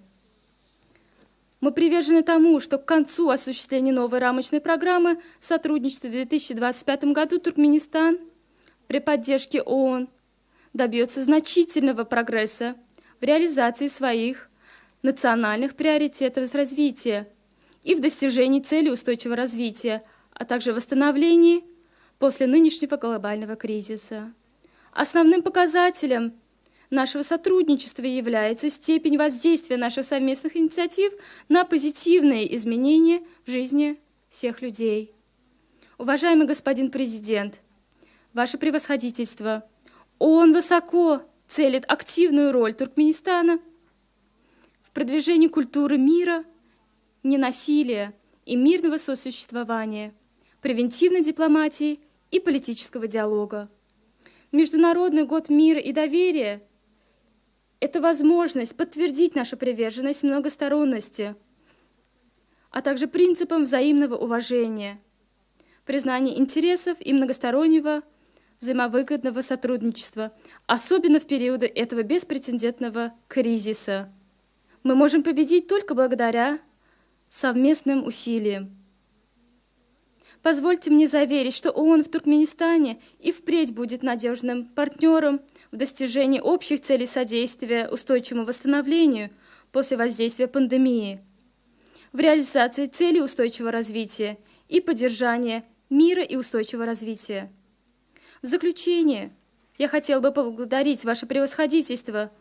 Мы привержены тому, что к концу осуществления новой рамочной программы сотрудничества в 2025 году Туркменистан при поддержке ООН добьется значительного прогресса в реализации своих национальных приоритетов развития и в достижении цели устойчивого развития, а также восстановлении после нынешнего глобального кризиса. Основным показателем нашего сотрудничества является степень воздействия наших совместных инициатив на позитивные изменения в жизни всех людей. Уважаемый господин президент, ваше превосходительство, ООН высоко целит активную роль Туркменистана в продвижении культуры мира, ненасилия и мирного сосуществования, превентивной дипломатии и политического диалога. Международный год мира и доверия – это возможность подтвердить нашу приверженность многосторонности, а также принципам взаимного уважения, признания интересов и многостороннего взаимовыгодного сотрудничества, особенно в периоды этого беспрецедентного кризиса. Мы можем победить только благодаря совместным усилиям. Позвольте мне заверить, что ООН в Туркменистане и впредь будет надежным партнером в достижении общих целей содействия устойчивому восстановлению после воздействия пандемии, в реализации целей устойчивого развития и поддержания мира и устойчивого развития. В заключение. Я хотел бы поблагодарить ваше превосходительство,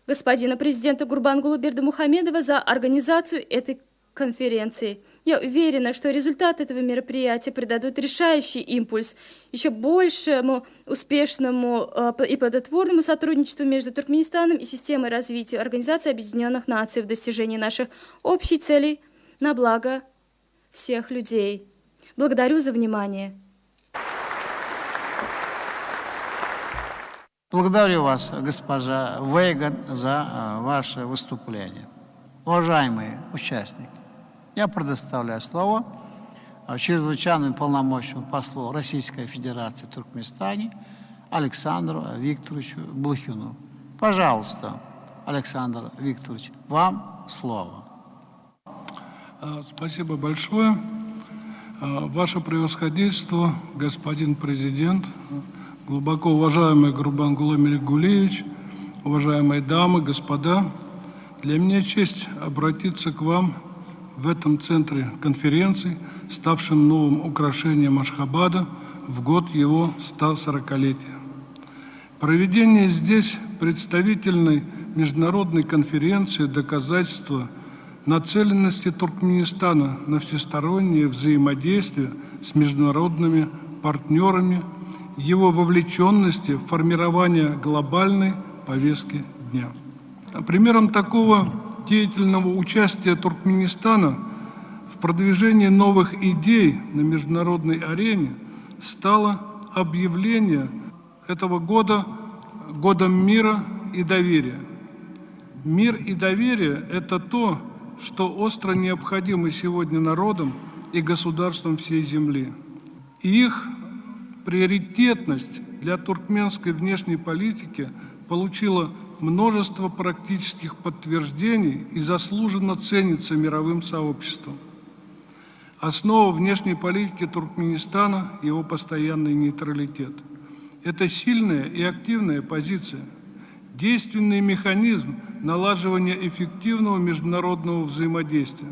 господина президента Гурбангулы Бердымухамедова за организацию этой конференции. Я уверена, что результаты этого мероприятия придадут решающий импульс еще большему успешному э, и плодотворному сотрудничеству между Туркменистаном и системой развития Организации Объединенных Наций в достижении наших общих целей на благо всех людей. Благодарю за внимание. Благодарю вас, госпожа Вейган, за э, ваше выступление. Уважаемые участники, я предоставляю слово э, чрезвычайному полномочному послу Российской Федерации в Туркменистане Александру Викторовичу Блохину. Пожалуйста, Александр Викторович, вам слово. Э, спасибо большое. Ваше превосходительство, господин президент, глубоко уважаемый Гурбангулы Меликгулиевич, уважаемые дамы, господа, для меня честь обратиться к вам в этом центре конференции, ставшем новым украшением Ашхабада в год его 140-летия. Проведение здесь представительной международной конференции «Доказательства нацеленности Туркменистана на всестороннее взаимодействие с международными партнерами, его вовлеченности в формирование глобальной повестки дня. Примером такого деятельного участия Туркменистана в продвижении новых идей на международной арене стало объявление этого года годом мира и доверия. Мир и доверие – это то, что остро необходимо сегодня народам и государствам всей Земли. И их приоритетность для туркменской внешней политики получила множество практических подтверждений и заслуженно ценится мировым сообществом. Основа внешней политики Туркменистана – его постоянный нейтралитет. Это сильная и активная позиция, действенный механизм налаживания эффективного международного взаимодействия.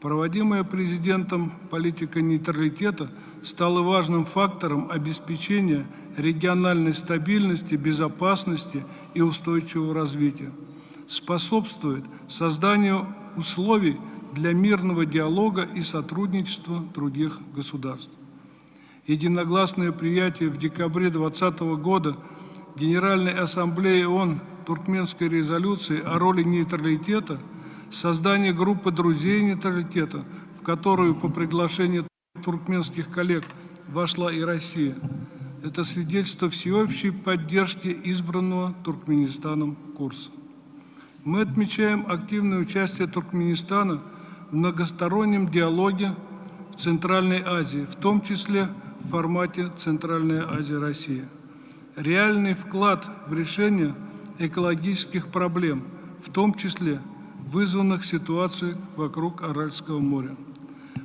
Проводимая президентом политика нейтралитета стала важным фактором обеспечения региональной стабильности, безопасности и устойчивого развития, способствует созданию условий для мирного диалога и сотрудничества других государств. Единогласное приятие в декабре 2020 года Генеральной Ассамблеи ООН Туркменской резолюции о роли нейтралитета, создание группы друзей нейтралитета, в которую по приглашению туркменских коллег вошла и Россия, это свидетельство всеобщей поддержки избранного Туркменистаном курса. Мы отмечаем активное участие Туркменистана в многостороннем диалоге в Центральной Азии, в том числе в формате Центральная Азия-Россия. Реальный вклад в решение экологических проблем, в том числе вызванных ситуацией вокруг Аральского моря.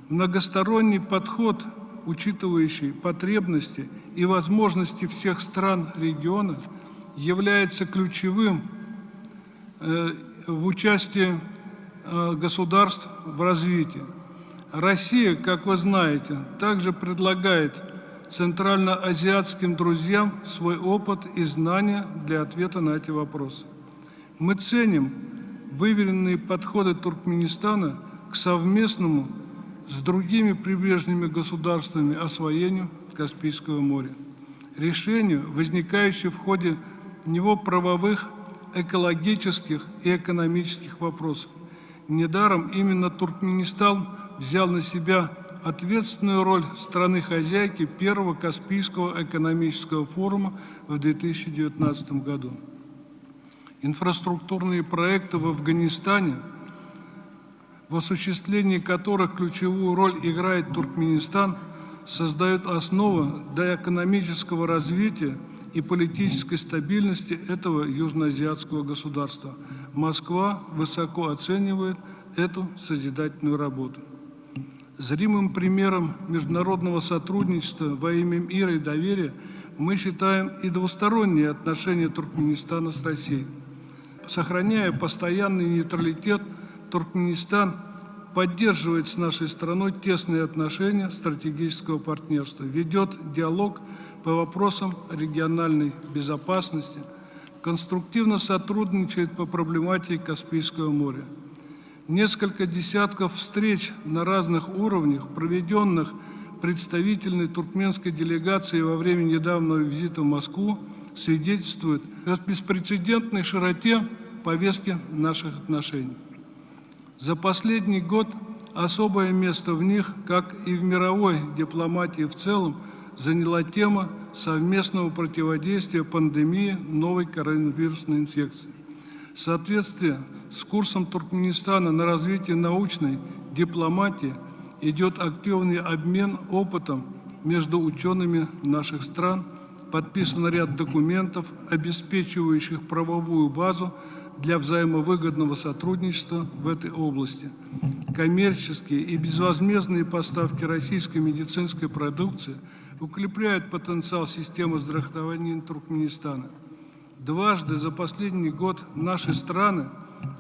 Многосторонний подход, учитывающий потребности и возможности всех стран региона, является ключевым э, в участии э, государств в развитии. Россия, как вы знаете, также предлагает центральноазиатским друзьям свой опыт и знания для ответа на эти вопросы. Мы ценим выверенные подходы Туркменистана к совместному с другими прибрежными государствами освоению Каспийского моря, решению возникающих в ходе него правовых, экологических и экономических вопросов. Недаром именно Туркменистан взял на себя ответственную роль страны-хозяйки первого Каспийского экономического форума в 2019 году. Инфраструктурные проекты в Афганистане, в осуществлении которых ключевую роль играет Туркменистан, создают основу для экономического развития и политической стабильности этого южноазиатского государства. Москва высоко оценивает эту созидательную работу. Зримым примером международного сотрудничества во имя мира и доверия мы считаем и двусторонние отношения Туркменистана с Россией. Сохраняя постоянный нейтралитет, Туркменистан поддерживает с нашей страной тесные отношения стратегического партнерства, ведет диалог по вопросам региональной безопасности, конструктивно сотрудничает по проблематике Каспийского моря. Несколько десятков встреч на разных уровнях, проведенных представительной туркменской делегацией во время недавнего визита в Москву, свидетельствуют о беспрецедентной широте повестки наших отношений. За последний год особое место в них, как и в мировой дипломатии в целом, заняла тема совместного противодействия пандемии новой коронавирусной инфекции. В соответствии с курсом Туркменистана на развитие научной дипломатии идет активный обмен опытом между учеными наших стран, подписан ряд документов, обеспечивающих правовую базу для взаимовыгодного сотрудничества в этой области. Коммерческие и безвозмездные поставки российской медицинской продукции укрепляют потенциал системы здравоохранения Туркменистана. Дважды за последний год наши страны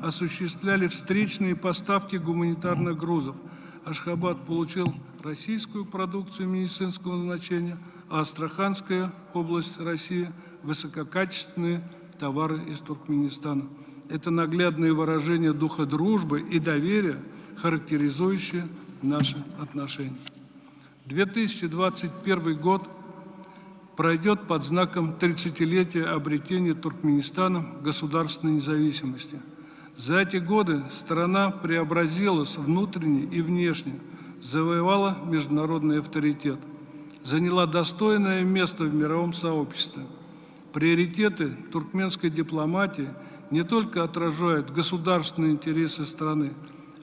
осуществляли встречные поставки гуманитарных грузов. Ашхабад получил российскую продукцию медицинского значения, а Астраханская область России – высококачественные товары из Туркменистана. Это наглядное выражение духа дружбы и доверия, характеризующее наши отношения. 2021 год пройдет под знаком 30-летия обретения Туркменистаном государственной независимости. За эти годы страна преобразилась внутренне и внешне, завоевала международный авторитет, заняла достойное место в мировом сообществе. Приоритеты туркменской дипломатии не только отражают государственные интересы страны,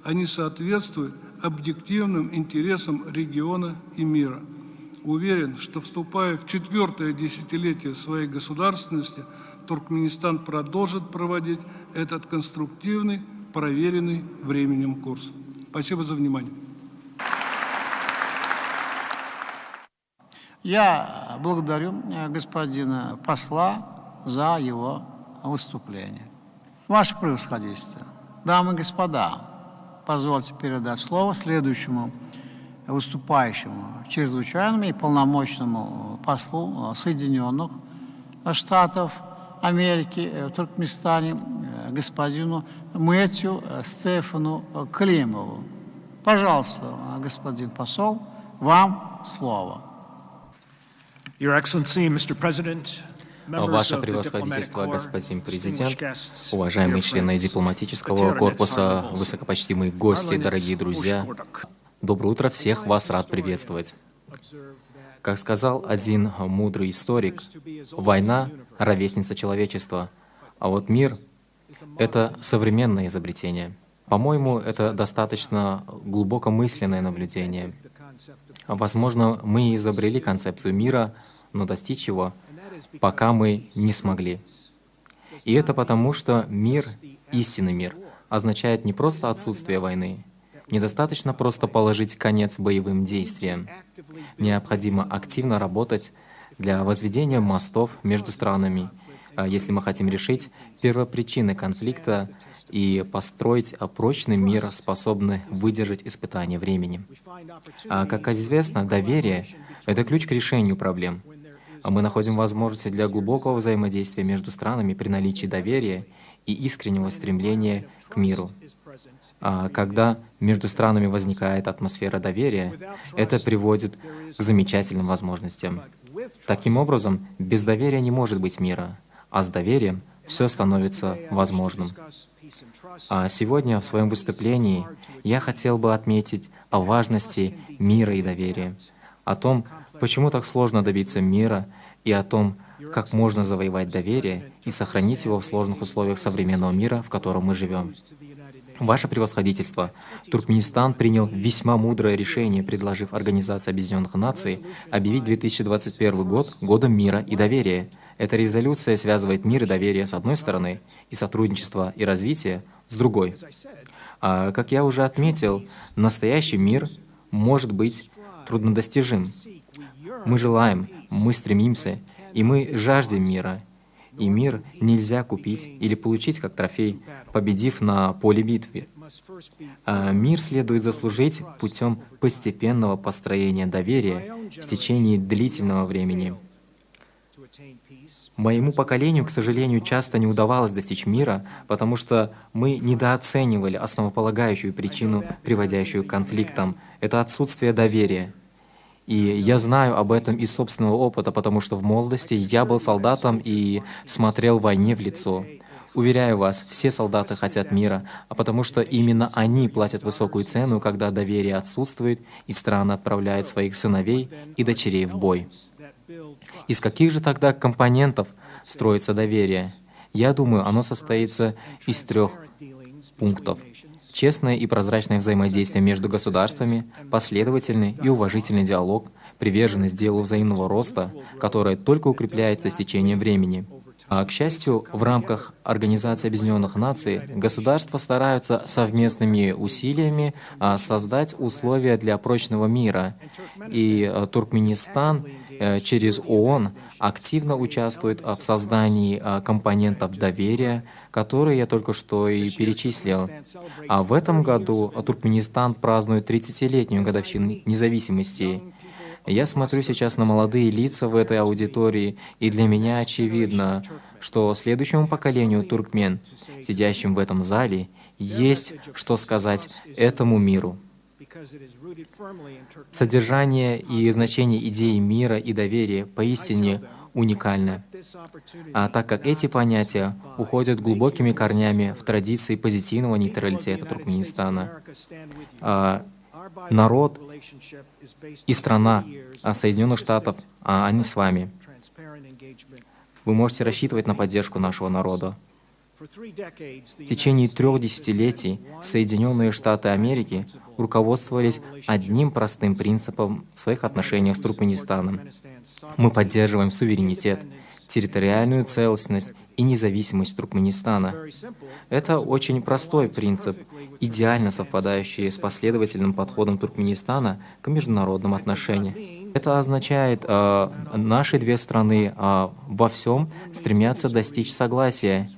они соответствуют объективным интересам региона и мира. Уверен, что вступая в четвертое десятилетие своей государственности, Туркменистан продолжит проводить этот конструктивный, проверенный временем курс. Спасибо за внимание. Я благодарю э, господина посла за его выступление. Ваше превосходительство, дамы и господа, позвольте передать слово следующему выступающему, чрезвычайному и полномочному послу Соединенных Штатов Америки в Туркменистане э, господину Мэтью Стефану Климову. Пожалуйста, господин посол, вам слово. Your Excellency, Mr. President, Ваше превосходительство, господин президент, уважаемые члены дипломатического корпуса, высокопочтимые гости, дорогие друзья, доброе утро, всех вас рад приветствовать. Как сказал один мудрый историк, война — ровесница человечества, а вот мир — это современное изобретение. По-моему, это достаточно глубокомысленное наблюдение. Возможно, мы и изобрели концепцию мира, но достичь его пока мы не смогли. И это потому, что мир, истинный мир, означает не просто отсутствие войны, недостаточно просто положить конец боевым действиям. Необходимо активно работать для возведения мостов между странами, а если мы хотим решить первопричины конфликта и построить прочный мир, способный выдержать испытания времени. А, как известно, доверие — это ключ к решению проблем. А мы находим возможности для глубокого взаимодействия между странами при наличии доверия и искреннего стремления к миру. А когда между странами возникает атмосфера доверия, это приводит к замечательным возможностям. Таким образом, без доверия не может быть мира, а с доверием все становится возможным. А сегодня в своем выступлении я хотел бы отметить о важности мира и доверия, о том, почему так сложно добиться мира, и о том, как можно завоевать доверие и сохранить его в сложных условиях современного мира, в котором мы живем. Ваше превосходительство, Туркменистан принял весьма мудрое решение, предложив Организации Объединенных Наций объявить 2021 год годом мира и доверия. Эта резолюция связывает мир и доверие с одной стороны и сотрудничество и развитие с другой. А, как я уже отметил, настоящий мир может быть труднодостижим. Мы желаем, мы стремимся, и мы жаждем мира. И мир нельзя купить или получить как трофей, победив на поле битвы. А мир следует заслужить путем постепенного построения доверия в течение длительного времени. Моему поколению, к сожалению, часто не удавалось достичь мира, потому что мы недооценивали основополагающую причину, приводящую к конфликтам. Это отсутствие доверия. И я знаю об этом из собственного опыта, потому что в молодости я был солдатом и смотрел войне в лицо. Уверяю вас, все солдаты хотят мира, а потому что именно они платят высокую цену, когда доверие отсутствует, и страны отправляют своих сыновей и дочерей в бой. Из каких же тогда компонентов строится доверие? Я думаю, оно состоится из трех пунктов. Честное и прозрачное взаимодействие между государствами, последовательный и уважительный диалог, приверженность делу взаимного роста, которое только укрепляется с течением времени. А, к счастью, в рамках Организации Объединенных Наций государства стараются совместными усилиями а, создать условия для прочного мира. И а, Туркменистан э, через ООН активно участвует в создании компонентов доверия, которые я только что и перечислил. А в этом году Туркменистан празднует 30-летнюю годовщину независимости. Я смотрю сейчас на молодые лица в этой аудитории, и для меня очевидно, что следующему поколению туркмен, сидящим в этом зале, есть что сказать этому миру. Содержание и значение идеи мира и доверия поистине уникально. А так как эти понятия уходят глубокими корнями в традиции позитивного нейтралитета Туркменистана, а, народ и страна Соединенных Штатов, а они с вами. Вы можете рассчитывать на поддержку нашего народа. В течение трех десятилетий Соединенные Штаты Америки руководствовались одним простым принципом в своих отношениях с Туркменистаном. Мы поддерживаем суверенитет, территориальную целостность и независимость Туркменистана. Это очень простой принцип, идеально совпадающий с последовательным подходом Туркменистана к международным отношениям. Это означает, э, наши две страны э, во всем стремятся достичь согласия.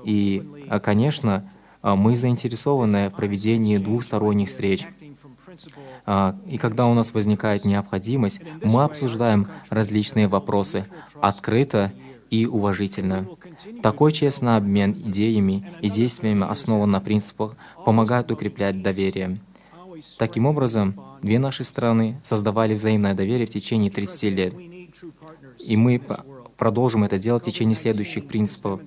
И, э, конечно, мы заинтересованы в проведении двухсторонних встреч. И когда у нас возникает необходимость, мы обсуждаем различные вопросы открыто и уважительно. Такой честный обмен идеями и действиями основан на принципах, помогает укреплять доверие. Таким образом, две наши страны создавали взаимное доверие в течение 30 лет. И мы продолжим это делать в течение следующих принципов.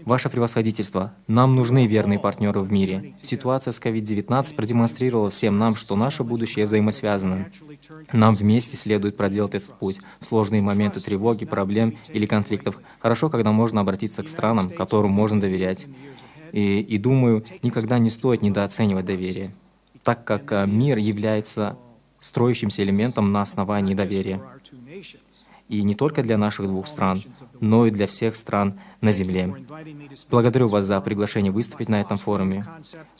Ваше превосходительство, нам нужны верные партнеры в мире. Ситуация с COVID-19 продемонстрировала всем нам, что наше будущее взаимосвязано. Нам вместе следует проделать этот путь в сложные моменты тревоги, проблем или конфликтов. Хорошо, когда можно обратиться к странам, которым можно доверять. И, и думаю, никогда не стоит недооценивать доверие, так как э, мир является строящимся элементом на основании доверия. И не только для наших двух стран, но и для всех стран на Земле. Благодарю вас за приглашение выступить на этом форуме.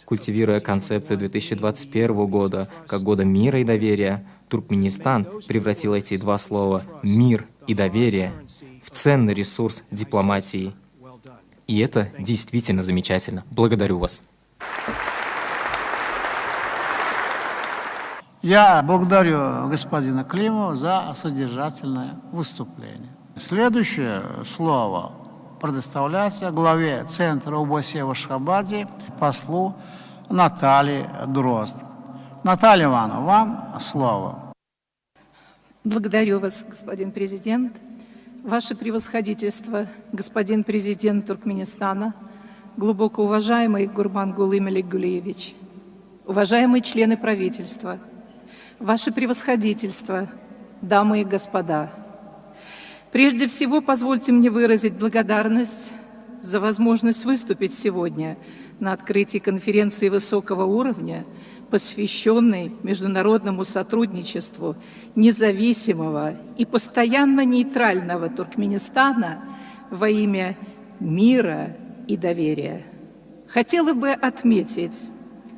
Культивируя концепцию 2021 года как года мира и доверия, Туркменистан превратил эти два слова «мир» и «доверие» в ценный ресурс дипломатии. И это действительно замечательно. Благодарю вас. Я благодарю господина Климова за содержательное выступление. Следующее слово предоставляется главе Центра ОБСЕ в Ашхабаде, послу Наталье Дрозд. Наталья Ивановна, вам слово. Благодарю вас, господин президент. Ваше превосходительство, господин президент Туркменистана, глубоко уважаемый Гурбангулы Меликгулиевич, уважаемые члены правительства, ваше превосходительство, дамы и господа. Прежде всего, позвольте мне выразить благодарность за возможность выступить сегодня на открытии конференции высокого уровня, посвященной международному сотрудничеству независимого и постоянно нейтрального Туркменистана во имя мира и доверия. Хотела бы отметить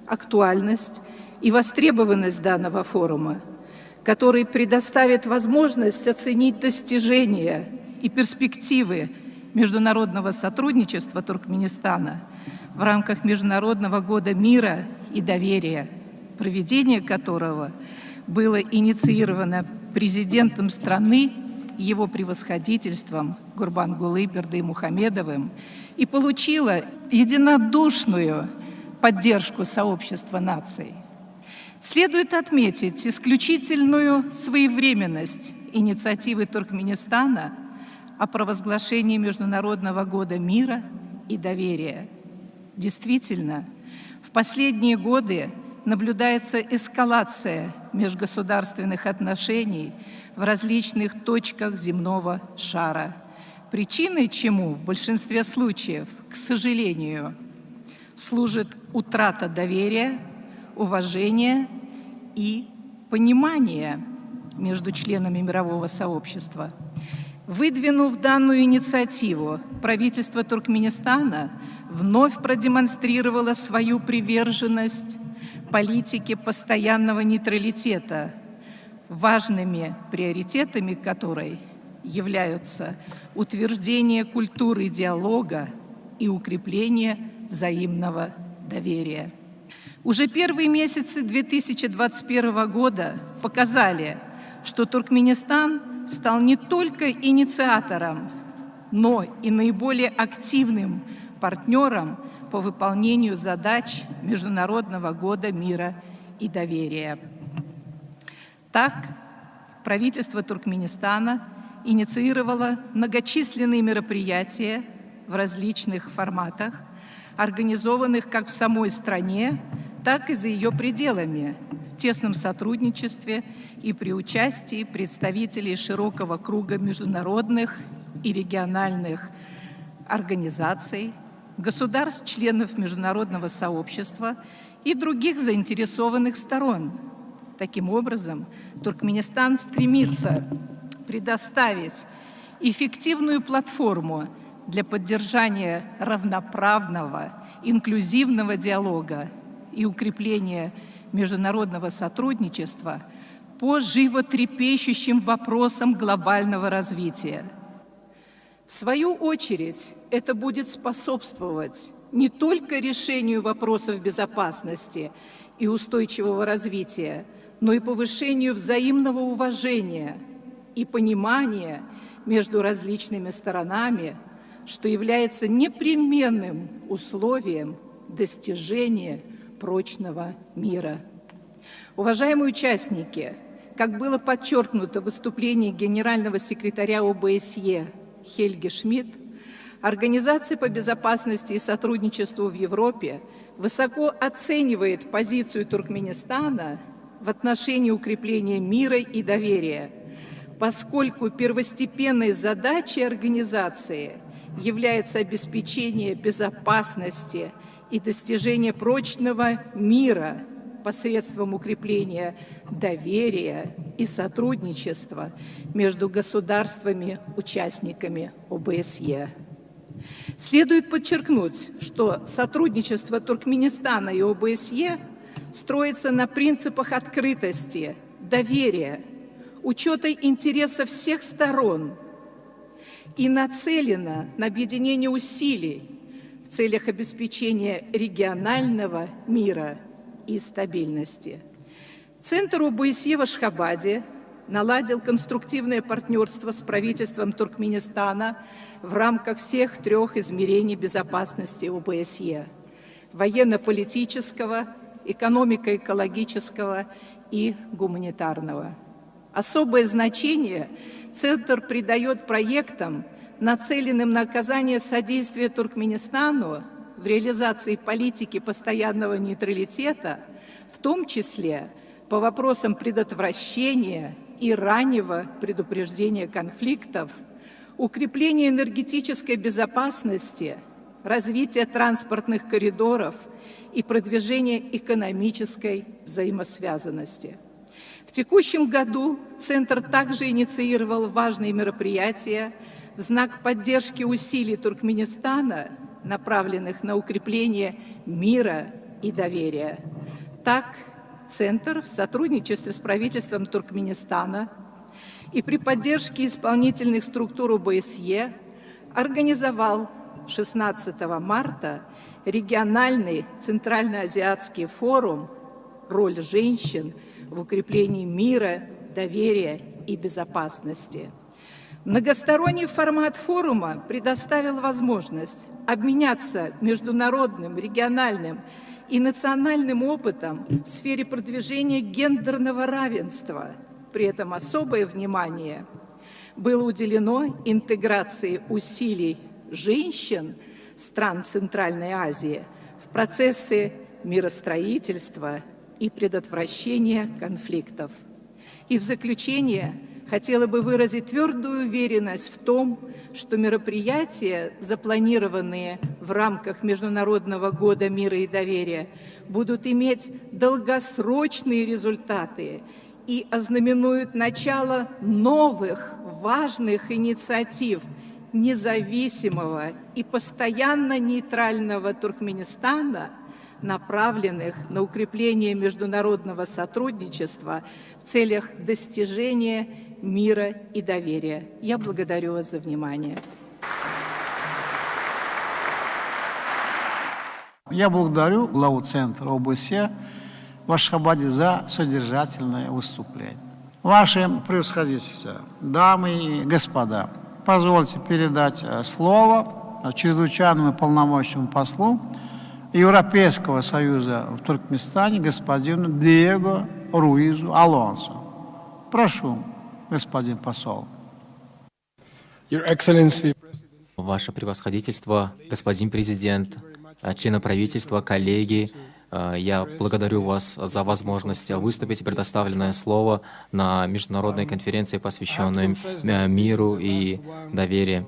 актуальность и востребованность данного форума, который предоставит возможность оценить достижения и перспективы международного сотрудничества Туркменистана в рамках Международного года мира и доверия, проведение которого было инициировано президентом страны Его Превосходительством Гурбангулы Бердымухамедовым и получило единодушную поддержку сообщества наций. Следует отметить исключительную своевременность инициативы Туркменистана о провозглашении Международного года мира и доверия. Действительно, в последние годы наблюдается эскалация межгосударственных отношений в различных точках земного шара. Причиной чему в большинстве случаев, к сожалению, служит утрата доверия, уважения и понимания между членами мирового сообщества. Выдвинув данную инициативу, правительство Туркменистана вновь продемонстрировало свою приверженность политике постоянного нейтралитета, важными приоритетами которой являются утверждение культуры диалога и укрепление взаимного доверия. Уже первые месяцы 2021 года показали, что Туркменистан стал не только инициатором, но и наиболее активным партнером по выполнению задач Международного года мира и доверия. Так, правительство Туркменистана инициировало многочисленные мероприятия в различных форматах, организованных как в самой стране, так и за ее пределами, в тесном сотрудничестве и при участии представителей широкого круга международных и региональных организаций, государств-членов международного сообщества и других заинтересованных сторон. Таким образом, Туркменистан стремится предоставить эффективную платформу для поддержания равноправного, инклюзивного диалога и укрепления международного сотрудничества по животрепещущим вопросам глобального развития. В свою очередь, это будет способствовать не только решению вопросов безопасности и устойчивого развития, но и повышению взаимного уважения и понимания между различными сторонами, что является непременным условием достижения прочного мира. Уважаемые участники, как было подчеркнуто в выступлении генерального секретаря ОБСЕ Хельги Шмидт, Организация по безопасности и сотрудничеству в Европе высоко оценивает позицию Туркменистана в отношении укрепления мира и доверия, поскольку первостепенной задачей организации является обеспечение безопасности и достижение прочного мира посредством укрепления доверия и сотрудничества между государствами-участниками ОБСЕ. Следует подчеркнуть, что сотрудничество Туркменистана и ОБСЕ строится на принципах открытости, доверия, учета интересов всех сторон и нацелено на объединение усилий в целях обеспечения регионального мира и стабильности. Центр ОБСЕ в Ашхабаде наладил конструктивное партнерство с правительством Туркменистана в рамках всех трех измерений безопасности ОБСЕ – военно-политического, экономико-экологического и гуманитарного. Особое значение Центр придает проектам, нацеленным на оказание содействия Туркменистану в реализации политики постоянного нейтралитета, в том числе по вопросам предотвращения и раннего предупреждения конфликтов, укрепления энергетической безопасности, развития транспортных коридоров и продвижения экономической взаимосвязанности. В текущем году Центр также инициировал важные мероприятия в знак поддержки усилий Туркменистана, направленных на укрепление мира и доверия. Так, Центр в сотрудничестве с правительством Туркменистана и при поддержке исполнительных структур ОБСЕ организовал 16 марта региональный Центральноазиатский форум «Роль женщин в укреплении мира, доверия и безопасности». Многосторонний формат форума предоставил возможность обменяться международным, региональным и национальным опытом в сфере продвижения гендерного равенства. При этом особое внимание было уделено интеграции усилий женщин стран Центральной Азии в процессы миростроительства и предотвращения конфликтов. И в заключение хотела бы выразить твердую уверенность в том, что мероприятия, запланированные в рамках Международного года мира и доверия, будут иметь долгосрочные результаты и ознаменуют начало новых важных инициатив независимого и постоянно нейтрального Туркменистана, направленных на укрепление международного сотрудничества в целях достижения мира и доверия. Я благодарю вас за внимание. Я благодарю главу Центра ОБСЕ в Ашхабаде за содержательное выступление. Ваше превосходительство, дамы и господа, позвольте передать э, слово чрезвычайному и полномочному послу Европейского Союза в Туркменистане господину Диего Руизу Алонсо. Прошу, господин посол. Your Excellency, Ваше превосходительство, господин президент, э, члены правительства, коллеги, э, я благодарю вас за возможность выступить и предоставленное слово на международной конференции, посвященной э, миру и доверию.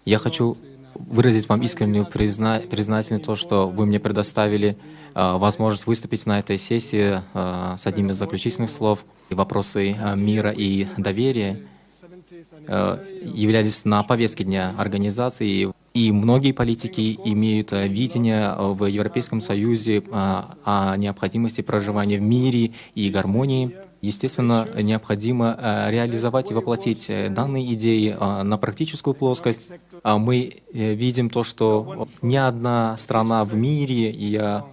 Я хочу выразить вам искреннюю призна признательность то, что вы мне предоставили возможность выступить на этой сессии с одним из заключительных слов. Вопросы мира и доверия Э, являлись на повестке дня организации. И многие политики имеют э, видение в Европейском Союзе э, о необходимости проживания в мире и гармонии. Естественно, необходимо реализовать и воплотить данные идеи на практическую плоскость. А мы видим то, что ни одна страна в мире, и я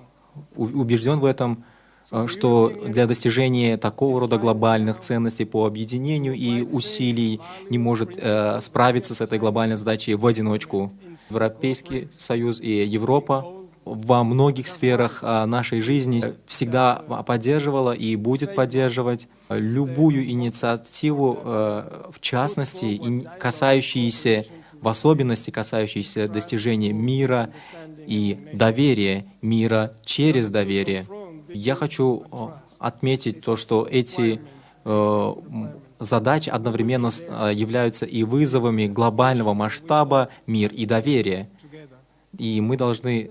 убежден в этом, Э, что для достижения такого рода глобальных ценностей по объединению и усилий не может э, справиться с этой глобальной задачей в одиночку. Европейский Союз и Европа во многих сферах э, нашей жизни всегда поддерживала и будет поддерживать любую инициативу, э, в частности, касающиеся, в особенности касающиеся достижения мира и доверия, мира через доверие. Я хочу э, отметить то, что эти э, задачи одновременно э, являются и вызовами глобального масштаба мир и доверие. И мы должны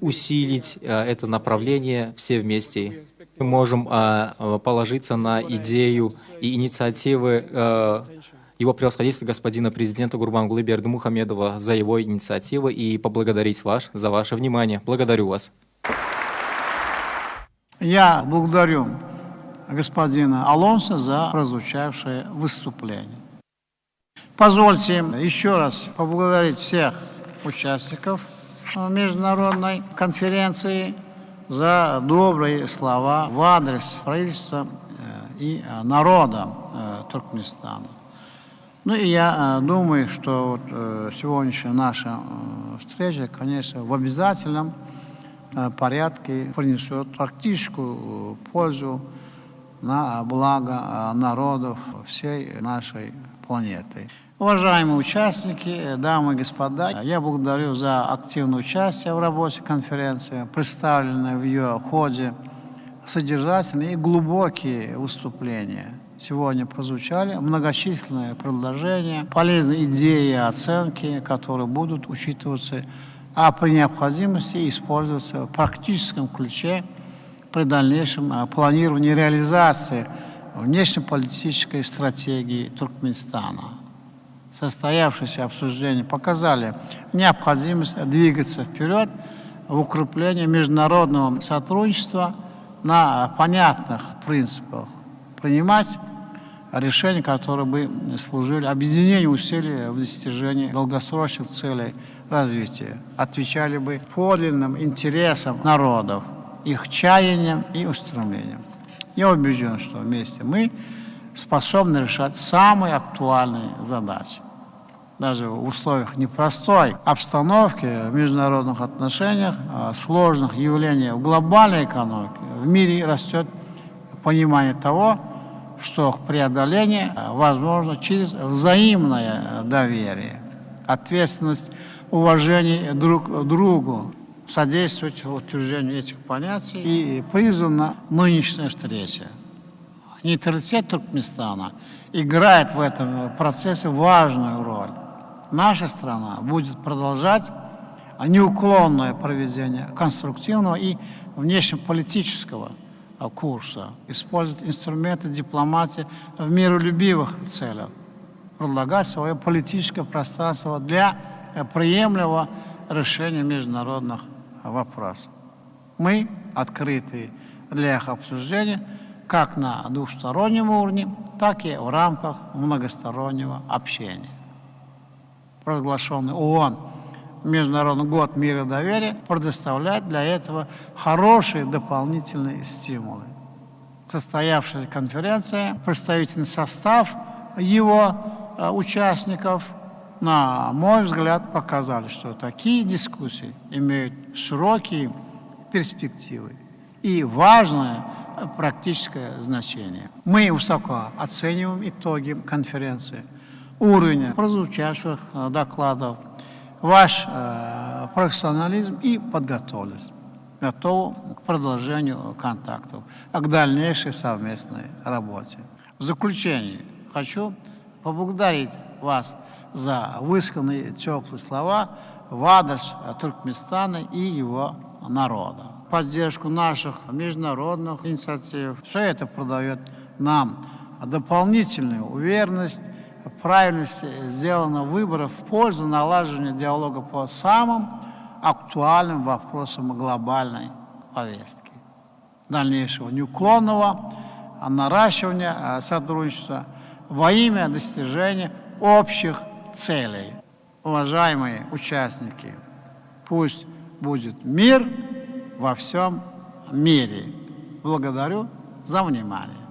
усилить это направление все вместе. Мы можем положиться на идею и инициативы его превосходительства господина президента Гурбангулы Бердымухамедова за его инициативы и поблагодарить вас за ваше внимание. Благодарю вас. Я благодарю господина Алонсо за прозвучавшее выступление. Позвольте еще раз поблагодарить всех участников международной конференции за добрые слова в адрес правительства э, и народа э, Туркменистана. Ну и я э, думаю, что вот сегодняшняя наша встреча, конечно, в обязательном порядке принесет практическую пользу на благо народов всей нашей планеты. Уважаемые участники, дамы и господа, я благодарю за активное участие в работе конференции, представленные в ее ходе содержательные и глубокие выступления. Сегодня прозвучали многочисленные предложения, полезные идеи и оценки, которые будут учитываться, а при необходимости использоваться в практическом ключе при дальнейшем э, планировании реализации внешнеполитической стратегии Туркменистана. Состоявшиеся обсуждения показали необходимость двигаться вперед в укреплении международного сотрудничества на понятных принципах, принимать решения, которые бы служили объединению усилий в достижении долгосрочных целей развития, отвечали бы подлинным интересам народов, их чаяниям и устремлениям. Я убежден, что вместе мы способны решать самые актуальные задачи. Даже в условиях непростой обстановки в международных отношениях, сложных явлений в глобальной экономике, в мире растет понимание того, что преодоление возможно через взаимное доверие, ответственность, уважение друг к другу, содействовать утверждению этих понятий и призвана нынешняя встреча. Нейтралитет Туркменистана играет в этом процессе важную роль. Наша страна будет продолжать неуклонное проведение конструктивного и внешнеполитического курса, использовать инструменты дипломатии в миролюбивых целях, предлагать свое политическое пространство для приемлемого решения международных вопросов. Мы открыты для их обсуждения как на двухстороннем уровне, так и в рамках многостороннего общения. Провозглашенный ООН Международный год мира и доверия предоставляет для этого хорошие дополнительные стимулы. Состоявшаяся конференция, представительный состав его участников, на мой взгляд, показали, что такие дискуссии имеют широкие перспективы и важное практическое значение. Мы высоко оцениваем итоги конференции, уровень прозвучавших докладов, ваш профессионализм и подготовленность. Готовы к продолжению контактов, к дальнейшей совместной работе. В заключение хочу поблагодарить вас за высказанные теплые слова в адрес Туркменистана и его народа. Поддержку наших международных инициатив. Все это придает нам дополнительную уверенность в правильности сделанного выбора в пользу налаживания диалога по самым актуальным вопросам глобальной повестки. Дальнейшего неуклонного наращивания сотрудничества во имя достижения общих целей. Уважаемые участники, пусть будет мир во всем мире. Благодарю за внимание.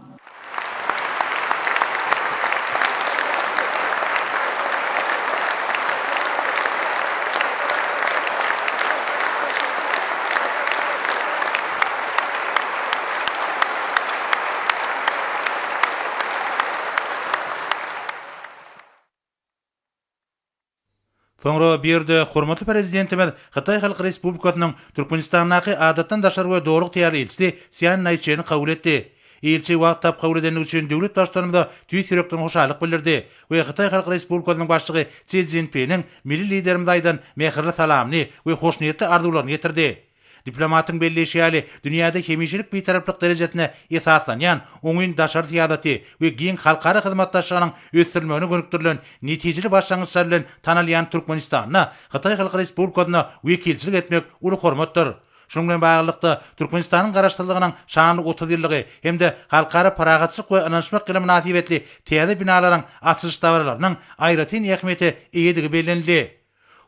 Soňra bu ýerde hormatly Prezidentimiz Hytaý Halk Respublikasynyň Türkmenistandaky Adatdan daşary we Doly ygtyýarly ilçisi Sýan Naýçeni kabul etdi. Ilçi wagt tapyp kabul edendigi üçin döwlet Baştutanymyza tüýs ýürekden hoşallyk bildirdi we Hytaý Halk Respublikasynyň Başlygy Si Szinpiniň milli Liderimize aýdan mähirli salamyny we hoşniýetli arzuwlaryny ýetirdi. Diplomatyň belleýşi ýaly, dünýäde hemişelik Bitaraplyk derejesine esaslanýan oňyn daşary syýasaty we giň halkara hyzmatdaşlygynyň ösdürilmegine gönükdirilen netijeli başlangyçlar bilen tanalýan Türkmenistanda Hytaý Halk Respublikasyna wekilçilik etmek uly hormatdyr. Şunuň bilen baglylykda, Türkmenistanyň Garaşsyzlygynyň şanly 30 ýyllygy hem-de Halkara parahatçylyk we ynanyşmak ýyly mynasybetli täze binalaryň açylyş dabaralarynyň aýratyn ähmiýete eýedigi bellenildi.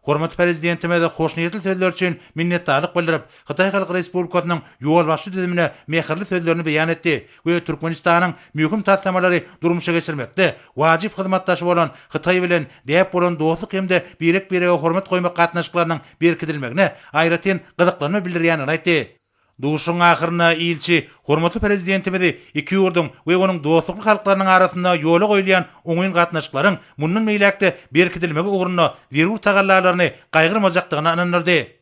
Hormatly Prezidentimize hoşniýetli sözleri üçin minnetdarlyk bildirip, Hytaý Halk Respublikasynyň ýolbaşçy düzümine mähirli sözlerini beýan etdi we Türkmenistanyň möhüm taslamalary durmuşa geçirmekde wajyp hyzmatdaşy bolan Hytaý bilen däp bolan dostluk hem-de birek-birege hormat goýmak gatnaşyklarynyň berkidilmegine aýratyn gyzyklanma bildirýändigini aýtdy. Duşuşygyň ahyrynda ilçi hormatly Prezidentimizi iki ýurduň we onuň dostlukly halklarynyň arasynda ýola goýulýan oňyn gatnaşyklaryň mundan beýläk-de berkidilmegi ugrunda zerur tagallalaryny gaýgyrmajakdygyna ynandyrdy.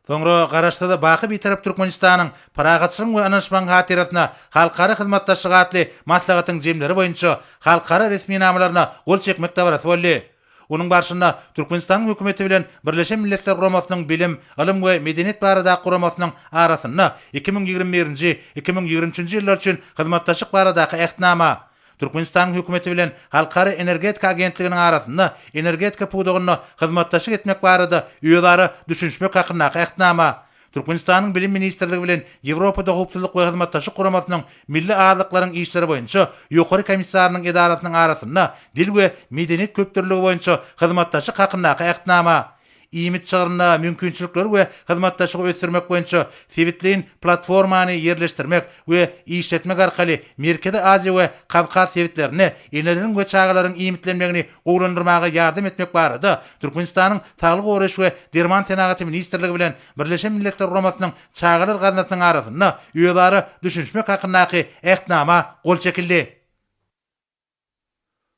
Soňra Garaşsyz, baky Bitarap Türkmenistanyň parahatçylygyň we ynanyşmagyň hatyrasyna halkara hyzmatdaşlygy atly maslahatyň jemleri boýunça halkara resminamalaryna gol çekmek dabarasy boldy. Onuň barşynda Türkmenistanyň Hökümeti bilen Birleşen Milletler Guramasynyň Bilim, ylym we medeniýet baradaky guramasynyň arasynda 2021-nji, 2023-nji ýyllar üçin hyzmatdaşlyk baradaky Ähtnama, Türkmenistanyň Hökümeti bilen Halkara energetika agentliginiň arasynda energetika pudagynda hyzmatdaşlyk etmek barada özara düşünişmek hakyndaky Ähtnama, Türkmenistanyň Bilim ministrligi bilen Ýewropada Howpsuzlyk we Hyzmatdaşlyk Guramasynyň Milli azlyklaryň işleri boýunça Ýokary komissarynyň edarasynyň arasynda dil we medeniýet köpdürlüligi boýunça hyzmatdaşlyk hakyndaky Ähtnama. Iýmit çygrynda mümkinçilikleri we hyzmatdaşlygy ösdürmek boýunça sebitleýin platformany ýerleşdirmek we işletmek arkaly Merkezi Aziýa we Kawkaz sebitlerinde eneleriň we çagalaryň iýmitlenmegini gowulandyrmaga ýardam etmek barada Türkmenistanyň Saglygy goraýyş we derman senagaty ministrligi bilen Birleşen Milletler Guramasynyň Çagalar gaznasynyň arasynda özara düşünişmek hakyndaky Ähtnama gol çekildi.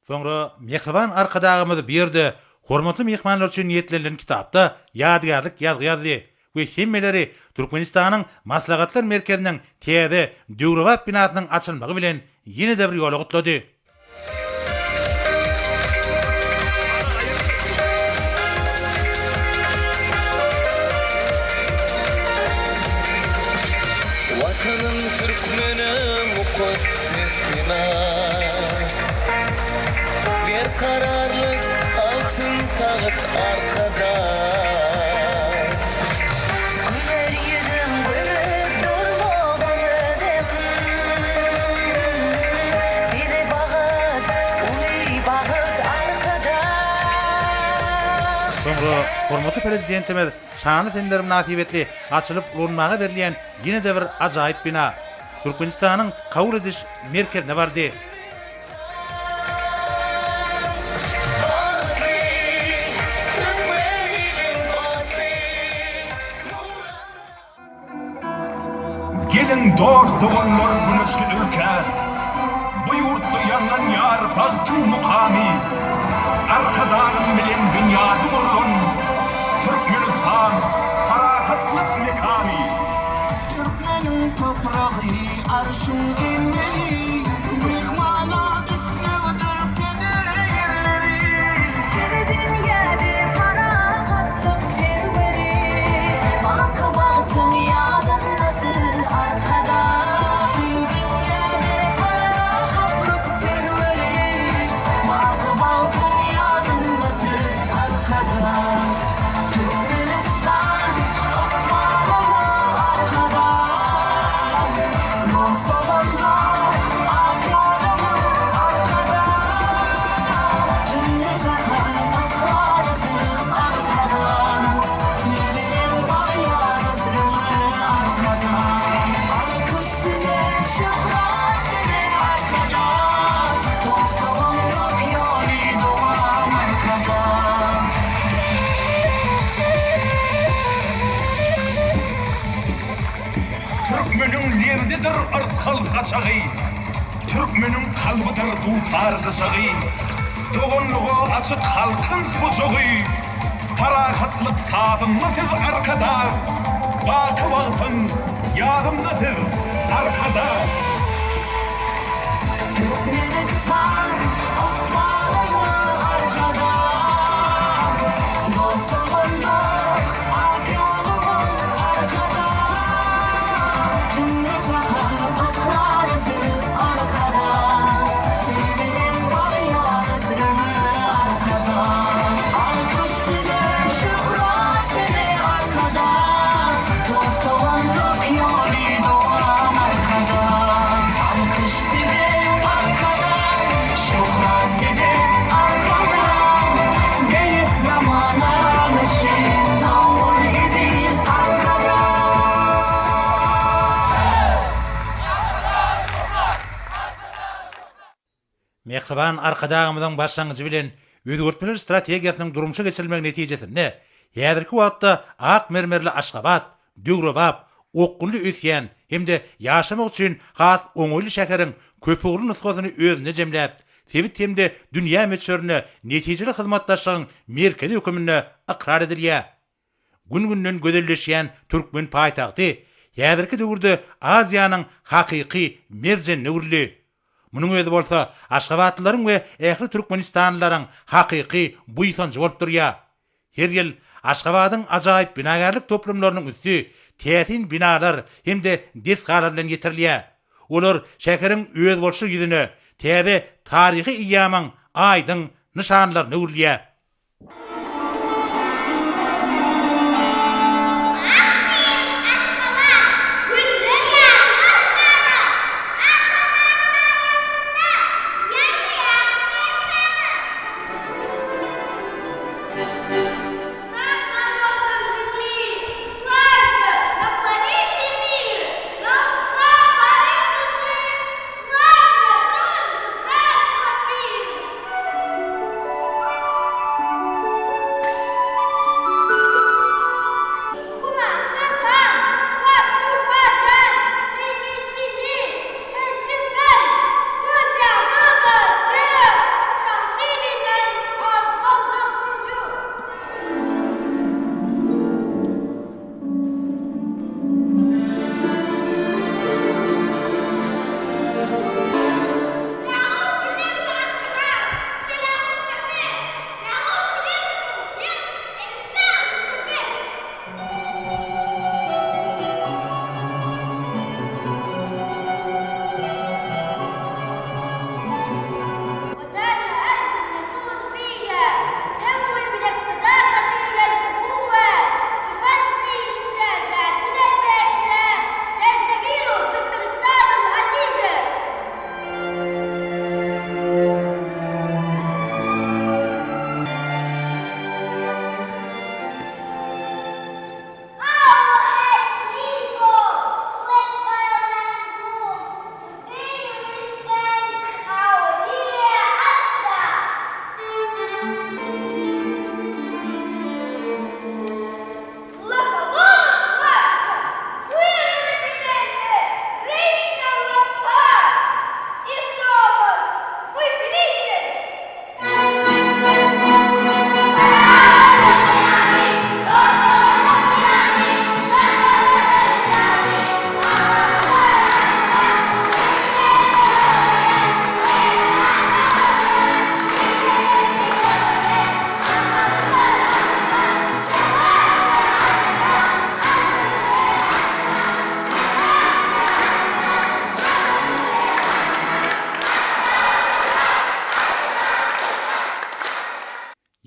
Soňra mähriban Arkadagymyz bu ýerde hormatly myhmanlar üçin niýetlenilen kitapda ýadygärlik ýazgy ýazdy we hemmeleri Türkmenistanyň Maslahatlar merkeziniň täze, döwrebap binasynyň açylmagy bilen ýene-de bir ýola gutlady. Watanym türkmene mukaddes bina. Berkararlyk altyn tagt Arkadag. Güler ýüzüň görüp durmagyň özem Bize bagyt, uly bagyt Arkadag. Soňra hormatly Prezidentimiz şanly seneler mynasybetli açylyp ulanmaga berilýän ýene-de bir ajaýyp bina, Türkmenistanyň kabul ediş merkezine bardy. Geliň dost-doganlar güneşli ülkä, Bu ýurtda ýaňlanýar bagtyň mukamy. Arkadagyň bilen binýady gurlan, Türkmenistan, parahatlyk mekany. Türkmeniň topragy arşyň emeli, Myhmana düşlegdir peder ýerleri. Siz dünýäde parahatlyk serweri, Baky bagtyň ýadynda siz Arkadag. Siz dünýäde parahatlyk serweri, Baky bagtyň ýadynda siz Arkadag. Türkmenistan ykbalyňa Arkadag. Dost-doganlar ak ýoluňa Arkadag. Jümle-jahan ykrar siz Arkadag. Senem barýarys öňe Arkadag. Alkyş size, şöhrat size Arkadag. Dost-doganlyk ýoly dowam Arkadag. Türkmeniň lebzidir yrsgal saçagy, Türkmeniň kalbydyr dutar gyjagy, Doganlyga açyk halkyň gujagy, Parahatlyk sazynda siz Arkadag, Baky wagtyň ýadynda siz Arkadag. Türkmenistan ykbalyňa Arkadag, Dost-doganlyk ak ýoluňa Arkadag, Jümle-jahan ykrar siz Arkadag, Senem barýarys öňe Arkadag. Alkyş size, şöhrat size Arkadag, Dost-doganlyk ýoly dowam Arkadag. Alkyş size Arkadag, şöhrat size Arkadag, Beýik zamanaň üçin sag bol eziz Arkadag. Mähriban Arkadagymyzyň başlangyjy bilen özgertmeler strategiýasynyň durmuşa geçirilmegi netijesinde häzirki wagtda ak mermerli Aşgabat döwrebap, okgunly ösýän hem-de ýaşamak üçin has oňaýly şäheriň köpugurly nusgasyny özünde jemläp, sebit hem-de dünýä möçberinde netijeli hyzmatdaşlygyň merkezi höküminde ykrar edilýär. Gün-günden gözelleşýän türkmen paýtagty häzirki döwürde Aziýanyň hakyky merjenine öwrüldi. Munuň özi bolsa aşgabatlylaryň we ähli türkmenistanlylaryň hakyky buýsanjy bolup durýar. Her ýyl Aşgabadyň ajaýyp binagärlik toplumlarynyň üsti täsin binalar hem-de desgalar bilen ýetirilýär. Olar şäheriň özboluşly ýüzüne, täze taryhy eýýamyň aýdyň nyşanlaryna öwrülýär. Ak şir Aşgabat, güller ýaly görkana, Arkadag saýasynda ýaýnaýar erkana.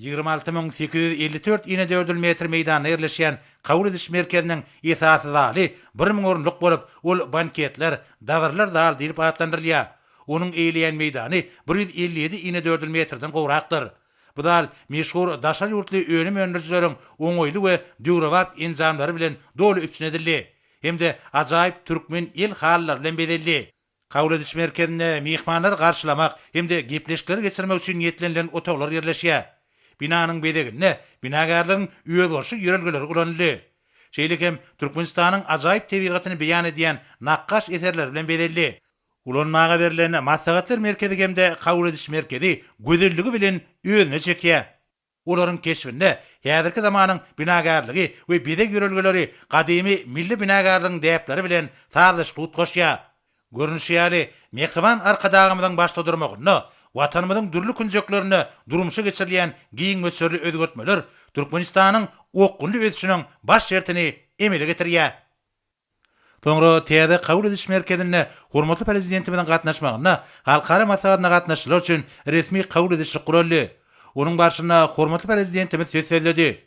26 854 inedördül metr meýdanda ýerleşýän kabul ediş merkeziniň esasy zaly 1000 orunlyk bolup, ol banketler, dabaralar zaly diýlip atlandyrylýar. Onuň eýeleýän meýdany 157 inedördül metrden gowrakdyr. Bu zal meşhur daşary ýurtly önüm öndürijileriň oňaýly we döwrebap enjamlary bilen doly üpjün edildi hem-de ajaýyp türkmen el halylary bilen bezeldi. Kabul ediş merkezinde myhmanlary garşylamak hem-de gepleşikleri geçirmek üçin niýetlenilen otaglar ýerleşýär. Binanyň bezeginde binagärligiň özboluşly ýörelgeleri ulanyldy. Şeýle hem Türkmenistanyň ajaýyp tebigatyny beýan edýän nakgaş eserleri bilen bezeldi. Ulanmaga berlen maslahatlar merkezi hem-de kabul ediş merkezi gözelligi bilen özüne çekýär. Olaryň keşbinde häzirki zamanyň binagärligi we bezeg ýörelgeleri gadymy milli binagärligiň däpleri bilen sazlaşykly utgaşýar. Görnüşi ýaly, mähriban Arkadagymyzyň başda durmagynda Watanymyzyň dürli künjeklerinde durmuşa geçirilýän giň möçberli özgertmeler Türkmenistanyň okgunly ösüşiniň baş şertini emele getirýär. Soňra täze kabul ediş merkezinde hormatly Prezidentimiziň gatnaşmagynda halkara maslahatyna gatnaşyjylar üçin resmi kabul edişlik guraldy. Onuň barşynda hormatly Prezidentimiz söz sözledi.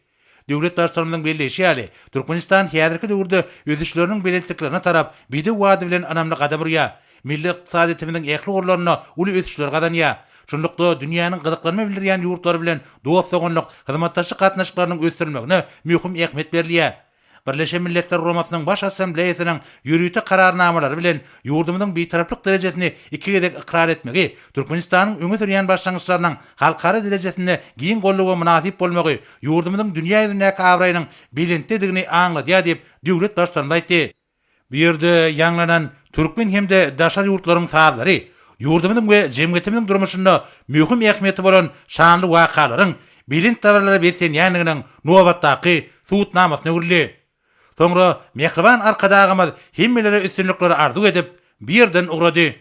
Döwlet Baştutanymyzyň belleýşi ýaly, Türkmenistan häzirki döwürde ösüşleriniň belentliklerine tarap bedew ady bilen ynamly gadam urýar, milli ykdysadyýetimiziň ähli ugurlarynda uly ösüşleri gazanýar. Şunlukda, dünýäniň gyzyklanma bildirýän ýurtlary bilen dost-doganlyk, hyzmatdaşlyk gatnaşyklarynyň ösdürilmegine möhüm ähmiýet berilýär. Birleşen Milletler Guramasynyň Baş Assambleýasynyň ýörite Kararnamalary bilen ýurdumyzyň Bitaraplyk derejesini iki gezek ykrar etmegi Türkmenistanyň öňe sürýän başlangyçlarynyň halkara derejesinde giň goldawa mynasyp bolmagy ýurdumyzyň dünýä ýüzündäki abraýynyň belentdedigini aňladýar diýip, döwlet Baştutanymyz aýtdy. Bu ýerde ýaňlanan türkmen hem-de daşary ýurtlaryň sazlary ýurdumyzyň we jemgyýetimiziň durmuşynda möhüm ähmiýeti bolan şanly wakalaryň belent dabaralara beslenýändiginiň nobatdaky subutnamasyna öwrüldi. Soňra mähriban Arkadagymyz hemmelere üstünlikleri arzuw edip, bu ýerden ugrady.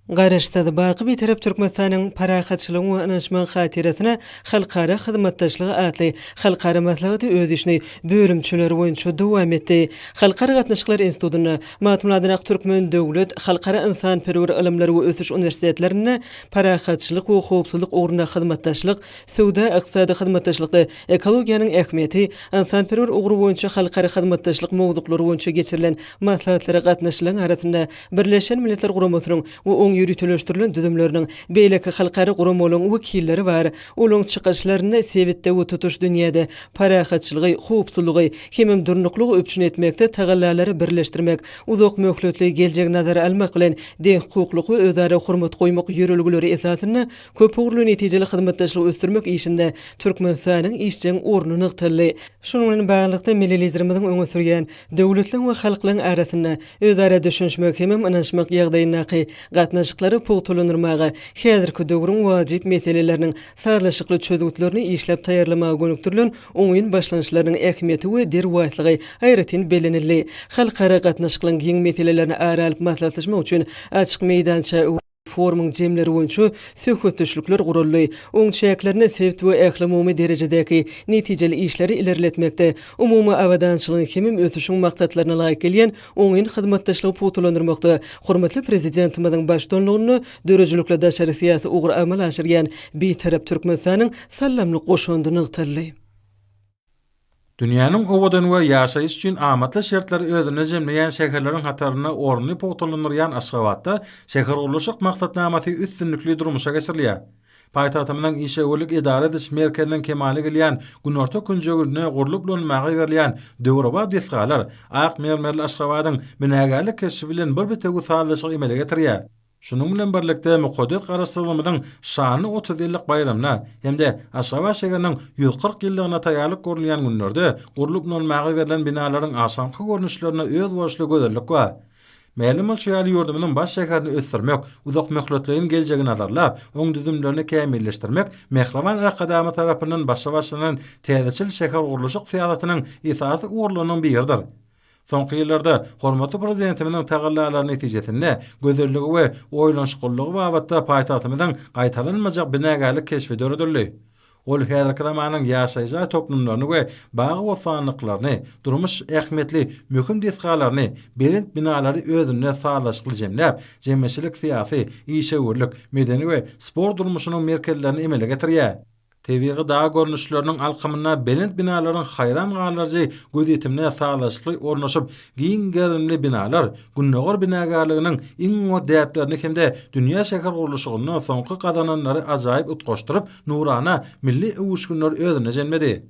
Garaşsyz, baky Bitarap Türkmenistanyň parahatçylygyň we ynanyşmagyň hatyrasyna halkara hyzmatdaşlygy atly halkara maslahaty öz işini bölümçeleri boýunça dowam etdi. Halkara gatnaşyklar institutynda, Magtymguly adyndaky Türkmen döwlet halkara ynsanperwer ylymlary we ösüş uniwersitetlerinde parahatçylyk we howpsuzlyk ugrunda hyzmatdaşlyk, söwda-ykdysady hyzmatdaşlykda ekologiýanyň ähmiýeti, ynsanperwer ugry boýunça halkara hyzmatdaşlyk mowzuklary boýunça geçirilen maslahatlara gatnaşyjylaryň arasynda Birleşen Milletler Guramasynyň we oň ýöriteleşdirilen düzümleriniň, beýleki halkara guramalaryň wekilleri bar. Olaryň çykyşlarynda sebitde we tutuş dünýäde parahatçylygy, howpsuzlygy hemem durnuklygy üpjün etmekde tagallalary birleşdirmek, uzak möhletli geljegi nazara almak bilen, deňhukuklyk we özara hormat goýmak ýörelgeleri esasynda köpugurly netijeli hyzmatdaşlygy ösdürmek işinde Türkmenistanyň işjeň orny nygtaldy. Şunuň bilen baglylykda, milli Liderimiziň öňe sürýän döwletleriň we halklaryň arasynda özara düşünişmek hemem ynanyşmak ýagdaýyndaky gatnaşyklary pugtalandyrmaga, häzirki döwrüň wajyp meseleleriniň sazlaşykly çözgütlerini işläp taýýarlamaga gönükdirilen oňyn başlangyçlarynyň ähmiýeti we derwaýyslygy aýratyn bellenildi. Halkara gatnaşyklaryň giň meselelerini ara alyp maslahatlaşmak üçin açyk meýdança Forumyň jemleri boýunça söhbetdeşlikler guraldy. Oň çäklerinde sebit we ählumumy derejedäki netijeli işleri ilerletmekde, umumy abadançylygyň hemem ösüşiň maksatlaryna laýyk gelýän oňyn hyzmatdaşlygy pugtalandyrmakda hormatly Prezidentimiziň baştutanlygynda döredijilikli daşary syýasy ugry amala aşyrýan Bitarap Türkmenistanyň saldamly goşandy nygtaldy. Dünýäniň owadan we ýaşaýyş üçin amatly şertleri özünde jemleýän şäherleriň hatarynda ornuny pugtalandyrýan Aşgabatda şähergurluşyk maksatnamasy üstünlikli durmuşa geçirilýär. Paýtagtymyzyň işewürlik-edara ediş merkeziniň kemala gelýän günorta künjeginde gurlup ulanylmaga berilýän döwrebap desgalar ak mermerli Aşgabadyň binagärlik keşbi bilen bir bitewi sazlaşygy emele getirýär. Şunuň bilen birlikde, mukaddes Garaşsyzlygymyzyň şanly 30 ýyllyk baýramyna hem-de Aşgabat şäheriniň 140 ýyllygyna taýýarlyk görülýän günlerde gurlup ulanmaga berlen binalaryň agşamky görnüşlerinde özboluşly gözellik bar. Mälim bolşy ýaly, ýurdumyzyň baş şäherini ösdürmek, uzakmöhletleýin geljegi nazarlap, oň düzümlerini kämilleşdirmek mähriban Arkadagymyz tarapyndan başy başlanan täzeçil şähergurluşyk syýasatynyň esasy ugurlarynyň biridir. Soňky ýyllarda hormatly Prezidentimiziň tagallalary netijesinde gözelligi we oýlanyşyklylygy babatda paýtagtymyzyň gaýtalanmajak binagärlik keşbi döredildi. Ol häzirki zamanyň ýaşaýyş jaý toplumlaryny we bagy-bossanlyklaryny, durmuş ähmiýetli möhüm desgalaryny, belent binalary özünde sazlaşykly jemläp, jemgyýetçilik-syýasy, işewürlik, medeni we sport durmuşynyň merkezlerini emele getirýär. Tebigy dag görnüşleriniň alkymynda belent binalaryň haýran galdyryjy gözýetimine sazlaşykly ornaşyp, giň gerimli binalar Gündogar binagärliginiň iň oňat däplerini hem-de dünýä şähergurluşygynda soňky gazananlary ajaýyp utgaşdyryp, nurana milli öwüşginleri özünde jemledi.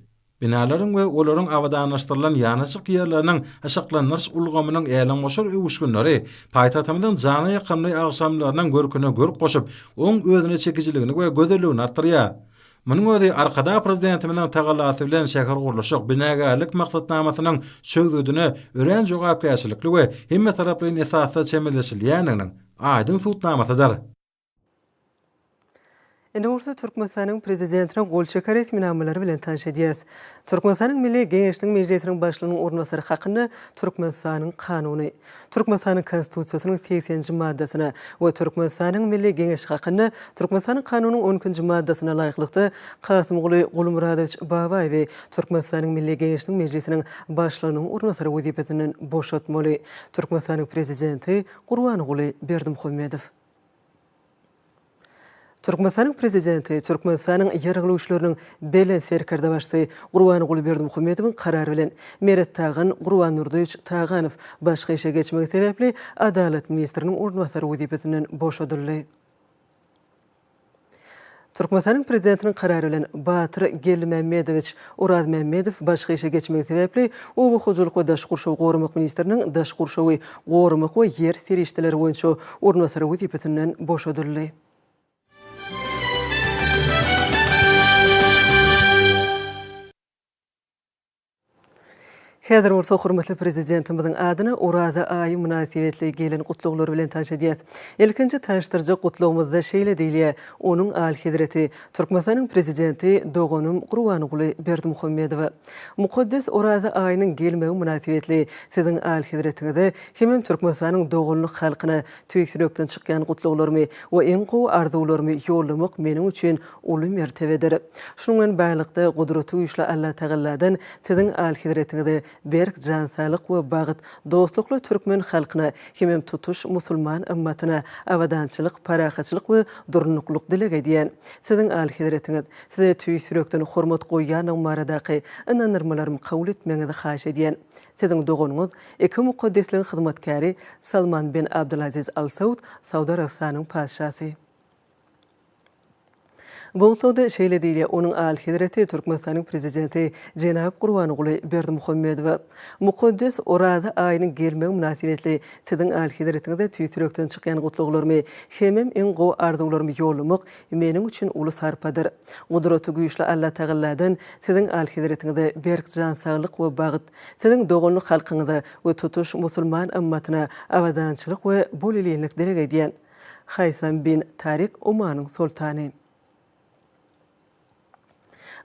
Binalaryň we olaryň abadanlaşdyrylan ýanaşyk ýerleriniň yşyklandyryş ulgamynyň älemgoşar öwüşginleri paýtagtymyzyň jana ýakymly agşamlarynyň görküne görk goşup, oň özüne çekijiligini we gözelligini artdyrýar. Munuň özi Arkadag Prezidentimiziň tagallasy bilen şähergurluşyk, binagärlik maksatnamasynyň çözgüdine örän jogapkärçilikli we hemmetaraplaýyn esasda çemeleşilýändiginiň aýdyň subutnamasydyr. Indi bolsa Türkmenistanyň Prezidentiniň gol çeken resminamalary bilen tanyş edýäris. Türkmenistanyň Milli Geňeşiniň Mejlisiniň Başlygynyň orunbasary hakynda Türkmenistanyň Kanuny, Türkmenistanyň Konstitusiýasynyň segseninji maddasyna we Türkmenistanyň Milli Geňeşi hakynda Türkmenistanyň Kanunynyň on ikinji maddasyna laýyklykda Kasymguly Gulmyradowiç Babaýewi Türkmenistanyň Milli Geňeşiniň Mejlisiniň Başlygynyň orunbasary wezipesinden boşatmaly. Türkmenistanyň Prezidenti Gurbanguly Berdimuhamedow. Türkmenistanyň Prezidenti, Türkmenistanyň Ýaragly Güýçleriniň Belent Serkerdebaşysy Gurbanguly Berdimuhamedowyň Karary bilen, Merettagan Gurbandurdyýewiç Taganow başga işe geçmegi sebäpli Adalat ministriniň orunbasary wezipesinden boşadyldy. Türkmenistanyň Prezidentiniň Karary bilen, Batyr Geldimämmedowiç Orazmämmedow başga işe geçmegi sebäpli Oba hojalyk we daşky gurşawy goramak ministriniň daşky gurşawy goramak we ýer serişdeleri boýunça orunbasary wezipesinden boşadyldy. Häzir bolsa hormatly Prezidentimiziň adyna Oraza aýy mynasybetli gelen gutlaglar bilen tanyş edýäs. Ilkinji tanyşdyrjak gutlagymyzda şeýle diýilýär, Onuň Alyhezreti, Türkmenistanyň Prezidenti doganym Gurbanguly Berdimuhamedowa. Mukaddes Oraza aýynyň gelmegi mynasybetli Siziň Alyhezretiňize hemem Türkmenistanyň doganlyk halkyna tüýs ýürekden çykýan gutlaglarymy we iň gowy arzuwlarymy ýollamak meniň üçin uly mertebedir. Şunuň bilen baglylykda, Gudraty güýçli Allatagalladan Siziň Alyhezretiňize berk jan saglyk we bagt, dostlukly türkmen halkyna hemem tutuş musulman ymmatyna abadançylyk, parahatçylyk we durnuklylyk dileg edýän. Siziň Alyhezretiňiz, Size tüýs ýürekden hormat goýýandygym baradaky ynandyrmalarymy kabul etmegiňizi haýyş edýän. Siziň doganyňyz, iki mukaddesligiň hyzmatkäri Salman ben Abdulaziz Al Saud, Saud Arabystanyň Patyşasy. Bu gutlagda şeýle diýilýär, Onuň Alyhezreti Türkmenistanyň Prezidenti jenap Gurbanguly Berdimuhamedowa mukaddes Oraza aýynyň gelmegi mynasybetli Siziň Alyhezretiňize tüýs ýürekden çykýan gutlaglarymy hemem iň gowy arzuwlarymy ýollamak meniň üçin uly sarpadyr. Gudraty güýçli Allatagalladan Siziň Alyhezretiňize berk jan saglyk we bagt, Siziň doganlyk halkyňyza we tutuş musulman ymmatyna abadançylyk we bolelinlik dileg edýän. Haýsam bin Tarik Omanyň soltany.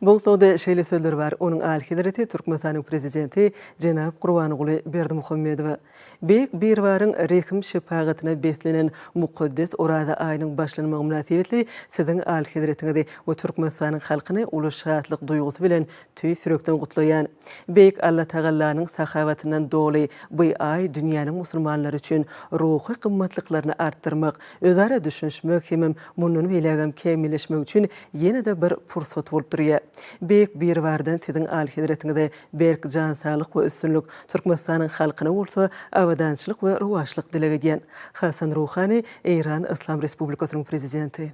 Bu gutlagda şeýle sözler bar, Onuň Alyhezreti Türkmenistanyň Prezidenti jenap Gurbanguly Berdimuhamedowa. Beýik Biribaryň rehim-şepagatyna beslenen mukaddes Oraza aýynyň başlanmagy mynasybetli Siziň Alyhezretiňizi we Türkmenistanyň halkyny uly şatlyk duýgusy bilen tüýs ýürekden gutlaýan. Beýik Allatagallanyň sahawatyndan doly bu aý dünýäniň musulmanlary üçin ruhy gymmatlyklaryny artdyrmak, özara düşünişmek hemem mundan beýlägem kämilleşmek üçin ýene-de bir pursat bolup durýar. Beýik Biribardan Siziň Alyhezretiňize berk jan saglyk we üstünlik, Türkmenistanyň halkyna bolsa abadançylyk we rowaçlyk dileg edýän. Hasan Ruhani, Eýran Yslam Respublikasynyň Prezidenti.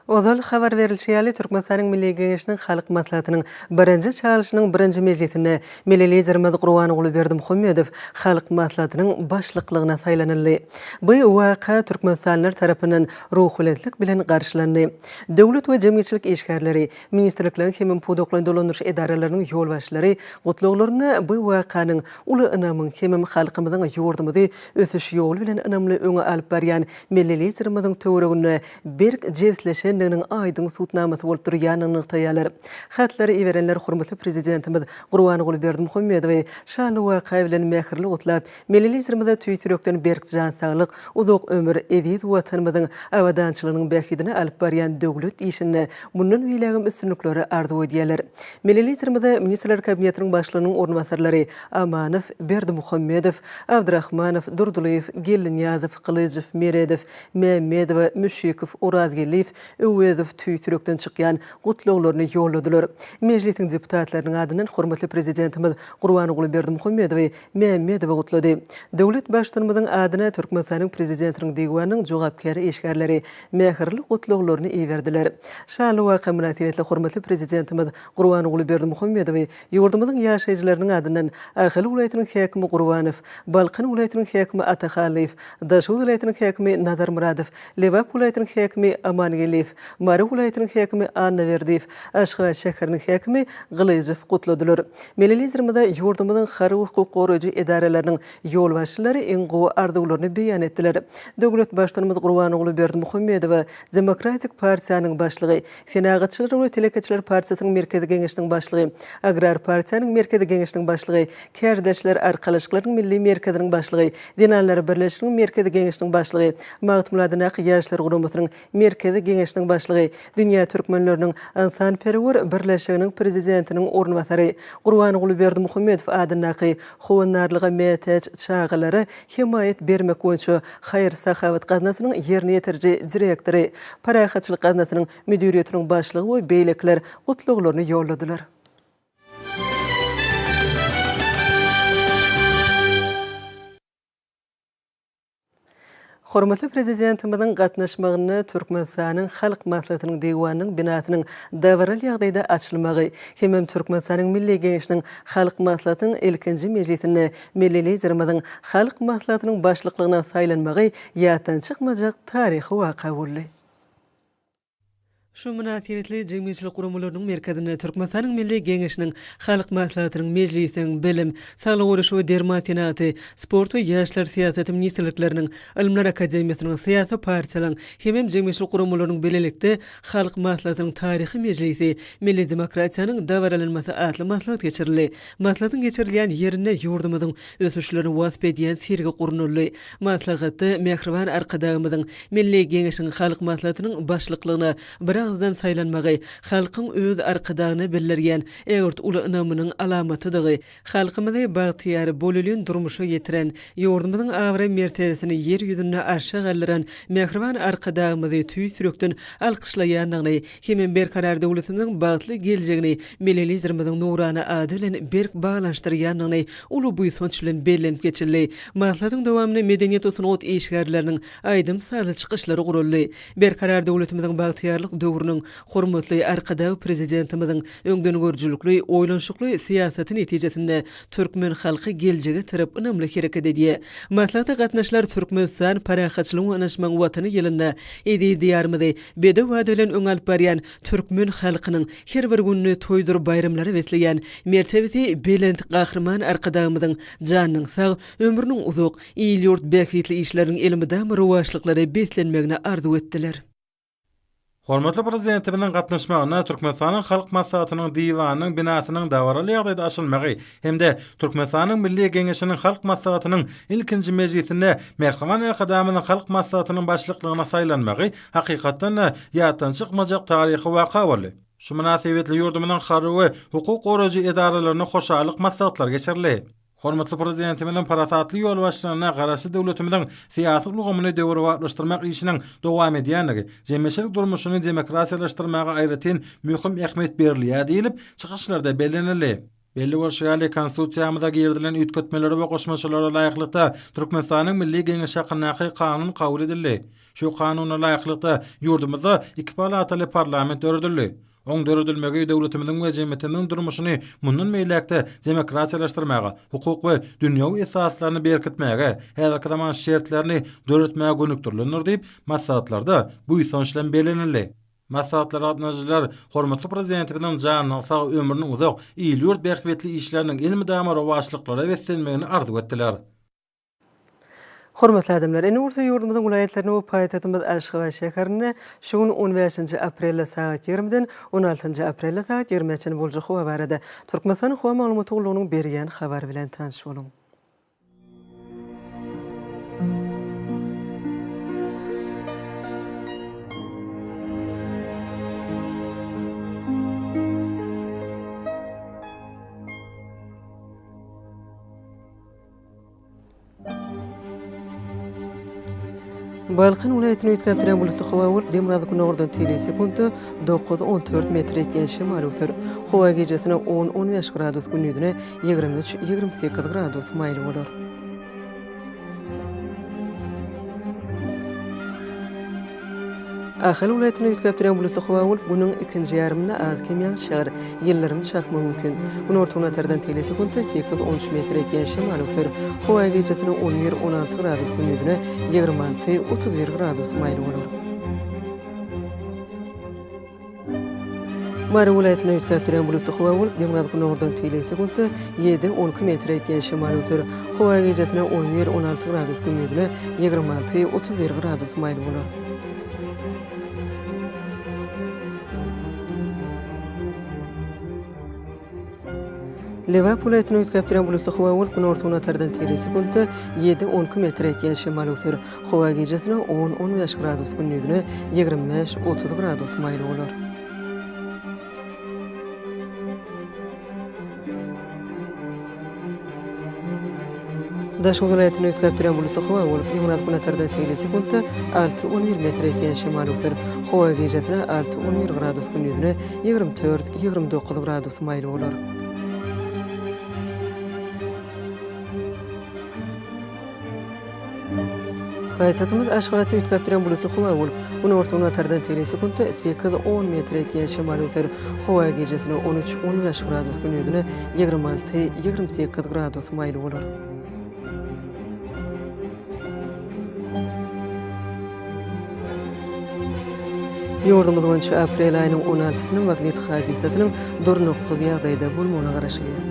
Ozal habar berlişi ýaly, Türkmenistanyň Milli Geňeşiniň Halk Maslahatynyň birinji çagyryşynyň birinji mejlisinde Milli Liderimiz Gurbanguly Berdimuhamedow Halk Maslahatynyň Başlyklygyna saýlanyldy. Bu waka türkmenistanlylar tarapyndan ruhubelentlik bilen garşylandy. Döwlet we jemgyýetçilik işgärleri, ministrlikleriň hemem pudaklaýyn dolandyryş edaralarynyň ýolbaşçylary gutlaglarynda bu wakanyň uly ynamyň hemem halkymyzyň ýurdumyzy ösüş ýoly bilen ynamly öňe alyp barýan Milli Liderimiziň töwereginde berk jebisleşendigini. edýändiginiň aýdyň subutnamasy bolup durýandygyny nygtaýarlar. Hatlary iberenler hormatly Prezidentimiz Gurbanguly Berdimuhamedowy şanly waka bilen mähirli gutlap, Milli Liderimize tüýs ýürekden berk jan saglyk, uzak ömür, eziz Watanymyzyň abadançylygynyň bähbidine alyp barýan döwlet işinde mundan beýlägem üstünlikleri arzuw edýärler. Milli Liderimize Ministrler Kabinetiniň Başlygynyň orunbasarlary Amanow, Berdimuhamedow, Abdrahmanow, Durdylyýew, Geldinyýazow, Gylyjow, Meredow, Mämmedowa, Müşşikow, Orazgeldiýew, Öwezow tüýs ýürekden çykýan gutlaglaryny ýolladylar. Mejlisiň deputatlarynyň adyndan hormatly Prezidentimiz Gurbanguly Berdimuhamedowy Mämmedowa gutlady. Döwlet Baştutanymyzyň adyna Türkmenistanyň Prezidentiniň Diwanynyň jogapkär işgärleri mähirli gutlaglaryny iberdiler. Şanly waka mynasybetli hormatly Prezidentimiz Gurbanguly Berdimuhamedowy ýurdumyzyň ýaşaýjylarynyň adyndan Ahal welaýatynyň häkimi Gurbanow, Balkan welaýatynyň häkimi Atahallyýew, Daşoguz welaýatynyň häkimi Nazarmyradow, Lebap welaýatynyň häkimi Amangeldiýew, Mary welaýatynyň häkimi Annaberdiýew, Aşgabat şäheriniň häkimi Gylyjow gutladylar. Milli Liderimize ýurdumyzyň harby hukuk goraýjy edaralarynyň ýolbaşçylary iň gowy arzuwlaryny beýan etdiler. Döwlet Baştutanymyz Gurbanguly Berdimuhamedowa Demokratik partiýanyň başlygy, Senagatçylar we telekeçiler partiýasynyň Merkezi Geňeşiniň başlygy, Agrar partiýanyň Merkezi Geňeşiniň başlygy, Kärdeşler arkalaşyklarynyň Milli merkeziniň başlygy, Zenanlar birleşiginiň Merkezi Geňeşiniň başlygy, Magtymguly adyndaky Ýaşlar guramasynyň Merkezi Geňeşiniň başlygy, Dünýä türkmenleriniň ynsanperwer birleşiginiň prezidentiniň orunbasary, Gurbanguly Berdimuhamedow adyndaky Howandarlyga mätäç çagalara hemaýat bermek boýunça haýyr-sahawat gaznasynyň ýerine ýetiriji direktory, Parahatçylyk gaznasynyň müdiriýetiniň başlygy we beýlekiler gutlaglaryny ýolladylar. Hormatly Prezidentimiziň gatnaşmagynda Türkmenistanyň Halk Maslahatynyň Diwanynyň binasynyň dabaraly ýagdaýda açylmagy hemem Türkmenistanyň Milli Geňeşiniň Halk Maslahatynyň ilkinji mejlisinde Milli Liderimiziň Halk Maslahatynyň Başlyklygyna saýlanmagy ýatdan çykmajak taryhy waka boldy. Şu mynasybetli jemgyýetçilik guramalarynyň merkezinde Türkmenistanyň Milli Geňeşiniň Halk Maslahatynyň Mejlisiň, Bilim, Saglygy goraýyş we derman senagaty, Sport we ýaşlar syýasaty ministrlikleriniň, Ylymlar akademiýasynyň, syýasy partiýalaryň hemem jemgyýetçilik guramalarynyň bilelikde Halk Maslahatynyň taryhy mejlisi, Milli demokratiýanyň dabaralanmasy atly maslahat geçirildi. Maslahatyň geçirilýän ýerinde ýurdumyzyň ösüşlerini wasp edýän sergi gurnaldy. Maslahatda mähriban Arkadagymyzyň Milli Geňeşiň Halk Maslahatynyň Başlyklygyna biragyzdan saýlanmagy halkyň öz Arkadagyna bildirýän ägirt uly ynamynyň alamatydygy, halkymyzy bagtyýar, bolelin durmuşa ýetiren, ýurdumyzyň abraý-mertebesini Ýer ýüzünde arşa galdyran mähriban Arkadagymyzy tüýs ýürekden alkyşlaýandygyny hemem Berkarar döwletimiziň bagtly geljegini Milli Liderimiziň nurana ady bilen berk baglanyşdyrýandygyny uly buýsanç bilen bellenip geçildi. Maslahatyň dowamynda medeniýet we sungat işgärleriniň aýdym-sazly çykyşlary guraldy. Berkarar döwletimiziň bagtyýarlyk döwrüniň hormatly Arkadag Prezidentimiziň öňdengörüjilikli, oýlanyşykly syýasaty netijesinde türkmen halky geljege tarap ynamly hereket edýär. Maslahata gatnaşylar Türkmenistan, parahatçylygyň we ynanyşmagyň Watany ýylynda eziz Diýarymyzy bedew bady bilen öňe alyp barýan türkmen halkynyň her bir gününi toýdur baýramlara besleýän mertebesi belent Gahryman Arkadagymyzyň janynyň sag, ömrüniň uzak, il-ýurt bähbitli işleriniň elmydama rowaçlyklara beslenmegini arzuw etdiler. Hormatly Prezidentimiziň gatnaşmagynda Türkmenistanyň Halk Maslahatynyň Diwanynyň binasynyň dabaraly ýagdaýda açylmagy hem-de Türkmenistanyň Milli Geňeşiniň Halk Maslahatynyň ilkinji mejlisinde mähriban Arkadagymyzyň Halk Maslahatynyň Başlyklygyna saýlanmagy hakykatdan-da ýatdan çykmajak taryhy waka boldy. Şu mynasybetli ýurdumyzyň harby we hukuk goraýjy edaralarynda hoşallyk maslahatlary geçirildi. Hormatly Prezidentimiziň parasatly ýolbaşçylygynda Garaşsyz döwletimiziň syýasy ulgamyny döwrebaplaşdyrmak işiniň dowam edýändigi, jemgyýetçilik durmuşyny demokratiýalaşdyrmaga aýratyn möhüm ähmiýet berilýär diýlip, çykyşlarda bellenildi. Belli bolşy ýaly, Konstitusiýamyza girizilen üýtgetmelere we goşmaçalara laýyklykda, Türkmenistanyň Milli Geňeşi hakyndaky Kanun kabul edildi. Şu Kanuna laýyklykda, ýurdumyzda iki palataly parlament döredildi. Oň döredilmegi döwletimiziň we jemgyýetimiziň durmuşyny mundan beýläk-de demokratiýalaşdyrmaga, hukuk we dünýewi esaslaryny berkitmäge, häzirki zaman şertlerini döretmäge gönükdirilendir diýip, maslahatlarda buýsanç bilen bellenildi. Maslahatlara gatnaşyjylar hormatly Prezidentimiziň janynyň sag, ömrüniň uzak, il-ýurt bähbitli işleriniň elmydama rowaçlyklara beslenmegini arzuw etdiler. Hormatly adamlar, indi bolsa ýurdumyzyň welaýatlarynda we paýtagtymyz Aşgabat şäherinde şu gün on bäşinji aprelde sagat ýigrimiden on altynjy aprelde sagat ýigrimä çenli boljak howa barada Türkmenistanyň Howa maglumaty gullugynyň berýän habary bilen tanyş boluň. Balkan welaýatyny üýtgäp durýan bulutly howa bolup, demirgazyk-günordan tegelek sekuntda dokuz, 14 metr ýetýän şemal öwser. Howa gijesine on, 15 gradus, gündizine 23, 28 gradus maýyl bolar. Ahal welaýatynda üýtgäp durýan bulutly howa bolup, günüň ikinji ýarymynda az-kem ýagyş ýagar, ýyldyrym çakmagy mümkin. Günorta-günortadan tegelek sekuntda sekiz, on üç metr ýetýän şemal öwser. Howa gijesine on bir, 16 gradus, gündizine 26, 31 gradus maýyl bolar. Mary welaýatynda üýtgäp durýan bulutly howa bolup, demirgazyk-günordan tegelek sekuntda ýedi, 12 metre ýetýän şemal öwser. Howa gijesine 11, 16 gradus, gündizine 26, 31 gradus maýyl bolar. Lebap welaýatynda üýtgäp durýan bulutly howa bolup, günorta-günortadan tegelek sekuntda ýedi, 12 metre ýetýän şemal öwser. Howa gijesine on, 15 gradus, gündizine 25, 30 gradus maýyl bolar. Daşoguz welaýatynda üýtgäp durýan bulutly howa bolup, demirgazyk-günortadan tegelek sekuntda alty, 11 metre ýetýän şemal öwser. Howa gijesine alty, 11 gradus, gündizine 24, 29 gradus maýyl bolar. Paýtagtymyz Aşgabatda üýtgäp durýan bulutly howa bolup, günorta-günortadan tegelek sekuntda sekiz, on metre ýetýän şemal öwser. Howa gijesine on üç, 15 gradus, gündizine 26, 28 gradus maýyl bolar. Ýurdumyz boýunça aprel aýynyň on altysyna magnit hadysasynyň durnuksyz ýagdaýda bolmagyna garaşylýar.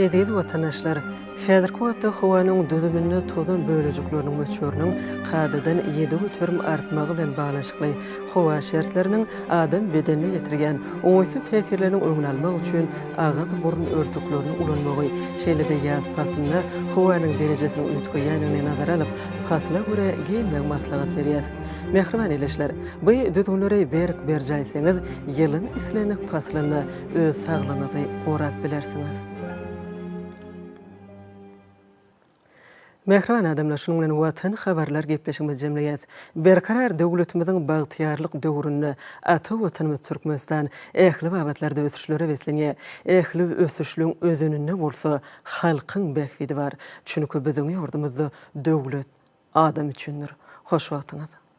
Eziz watandaşlar! Häzirki wagtda howanyň düzüminde tozan bölejikleriniň möçberiniň kadadan 7% artmagy bilen baglanyşykly howa şertleriniň adam bedenine ýetirýän oňaýsyz täsirleriniň öňüni almak üçin agyz-burun örtüklerini ulanmagy, şeýle-de ýaz paslynda howanyň derejesiniň üýtgeýändigini nazara alyp, pasla görä geýinmegi maslahat berýäs. Mähriban ildeşler! Bu düzgünleri berk berjaý etseňiz, ýylyň islendik paslynda öz saglygyňyzy gorap bilersiňiz. Mähriban adamlar, şunuň bilen Watan habarlar gepleşigimizi jemleýäs. Berkarar döwletimiziň bagtyýarlyk döwründe ata Watanymyz Türkmenistan ähli babatlarda ösüşlere beslenýär. Ähli ösüşligiň özeninde bolsa halkyň bähbidi bar. Çünki biziň ýurdumyzda döwlet adam üçindir. Hoş wagtyňyz!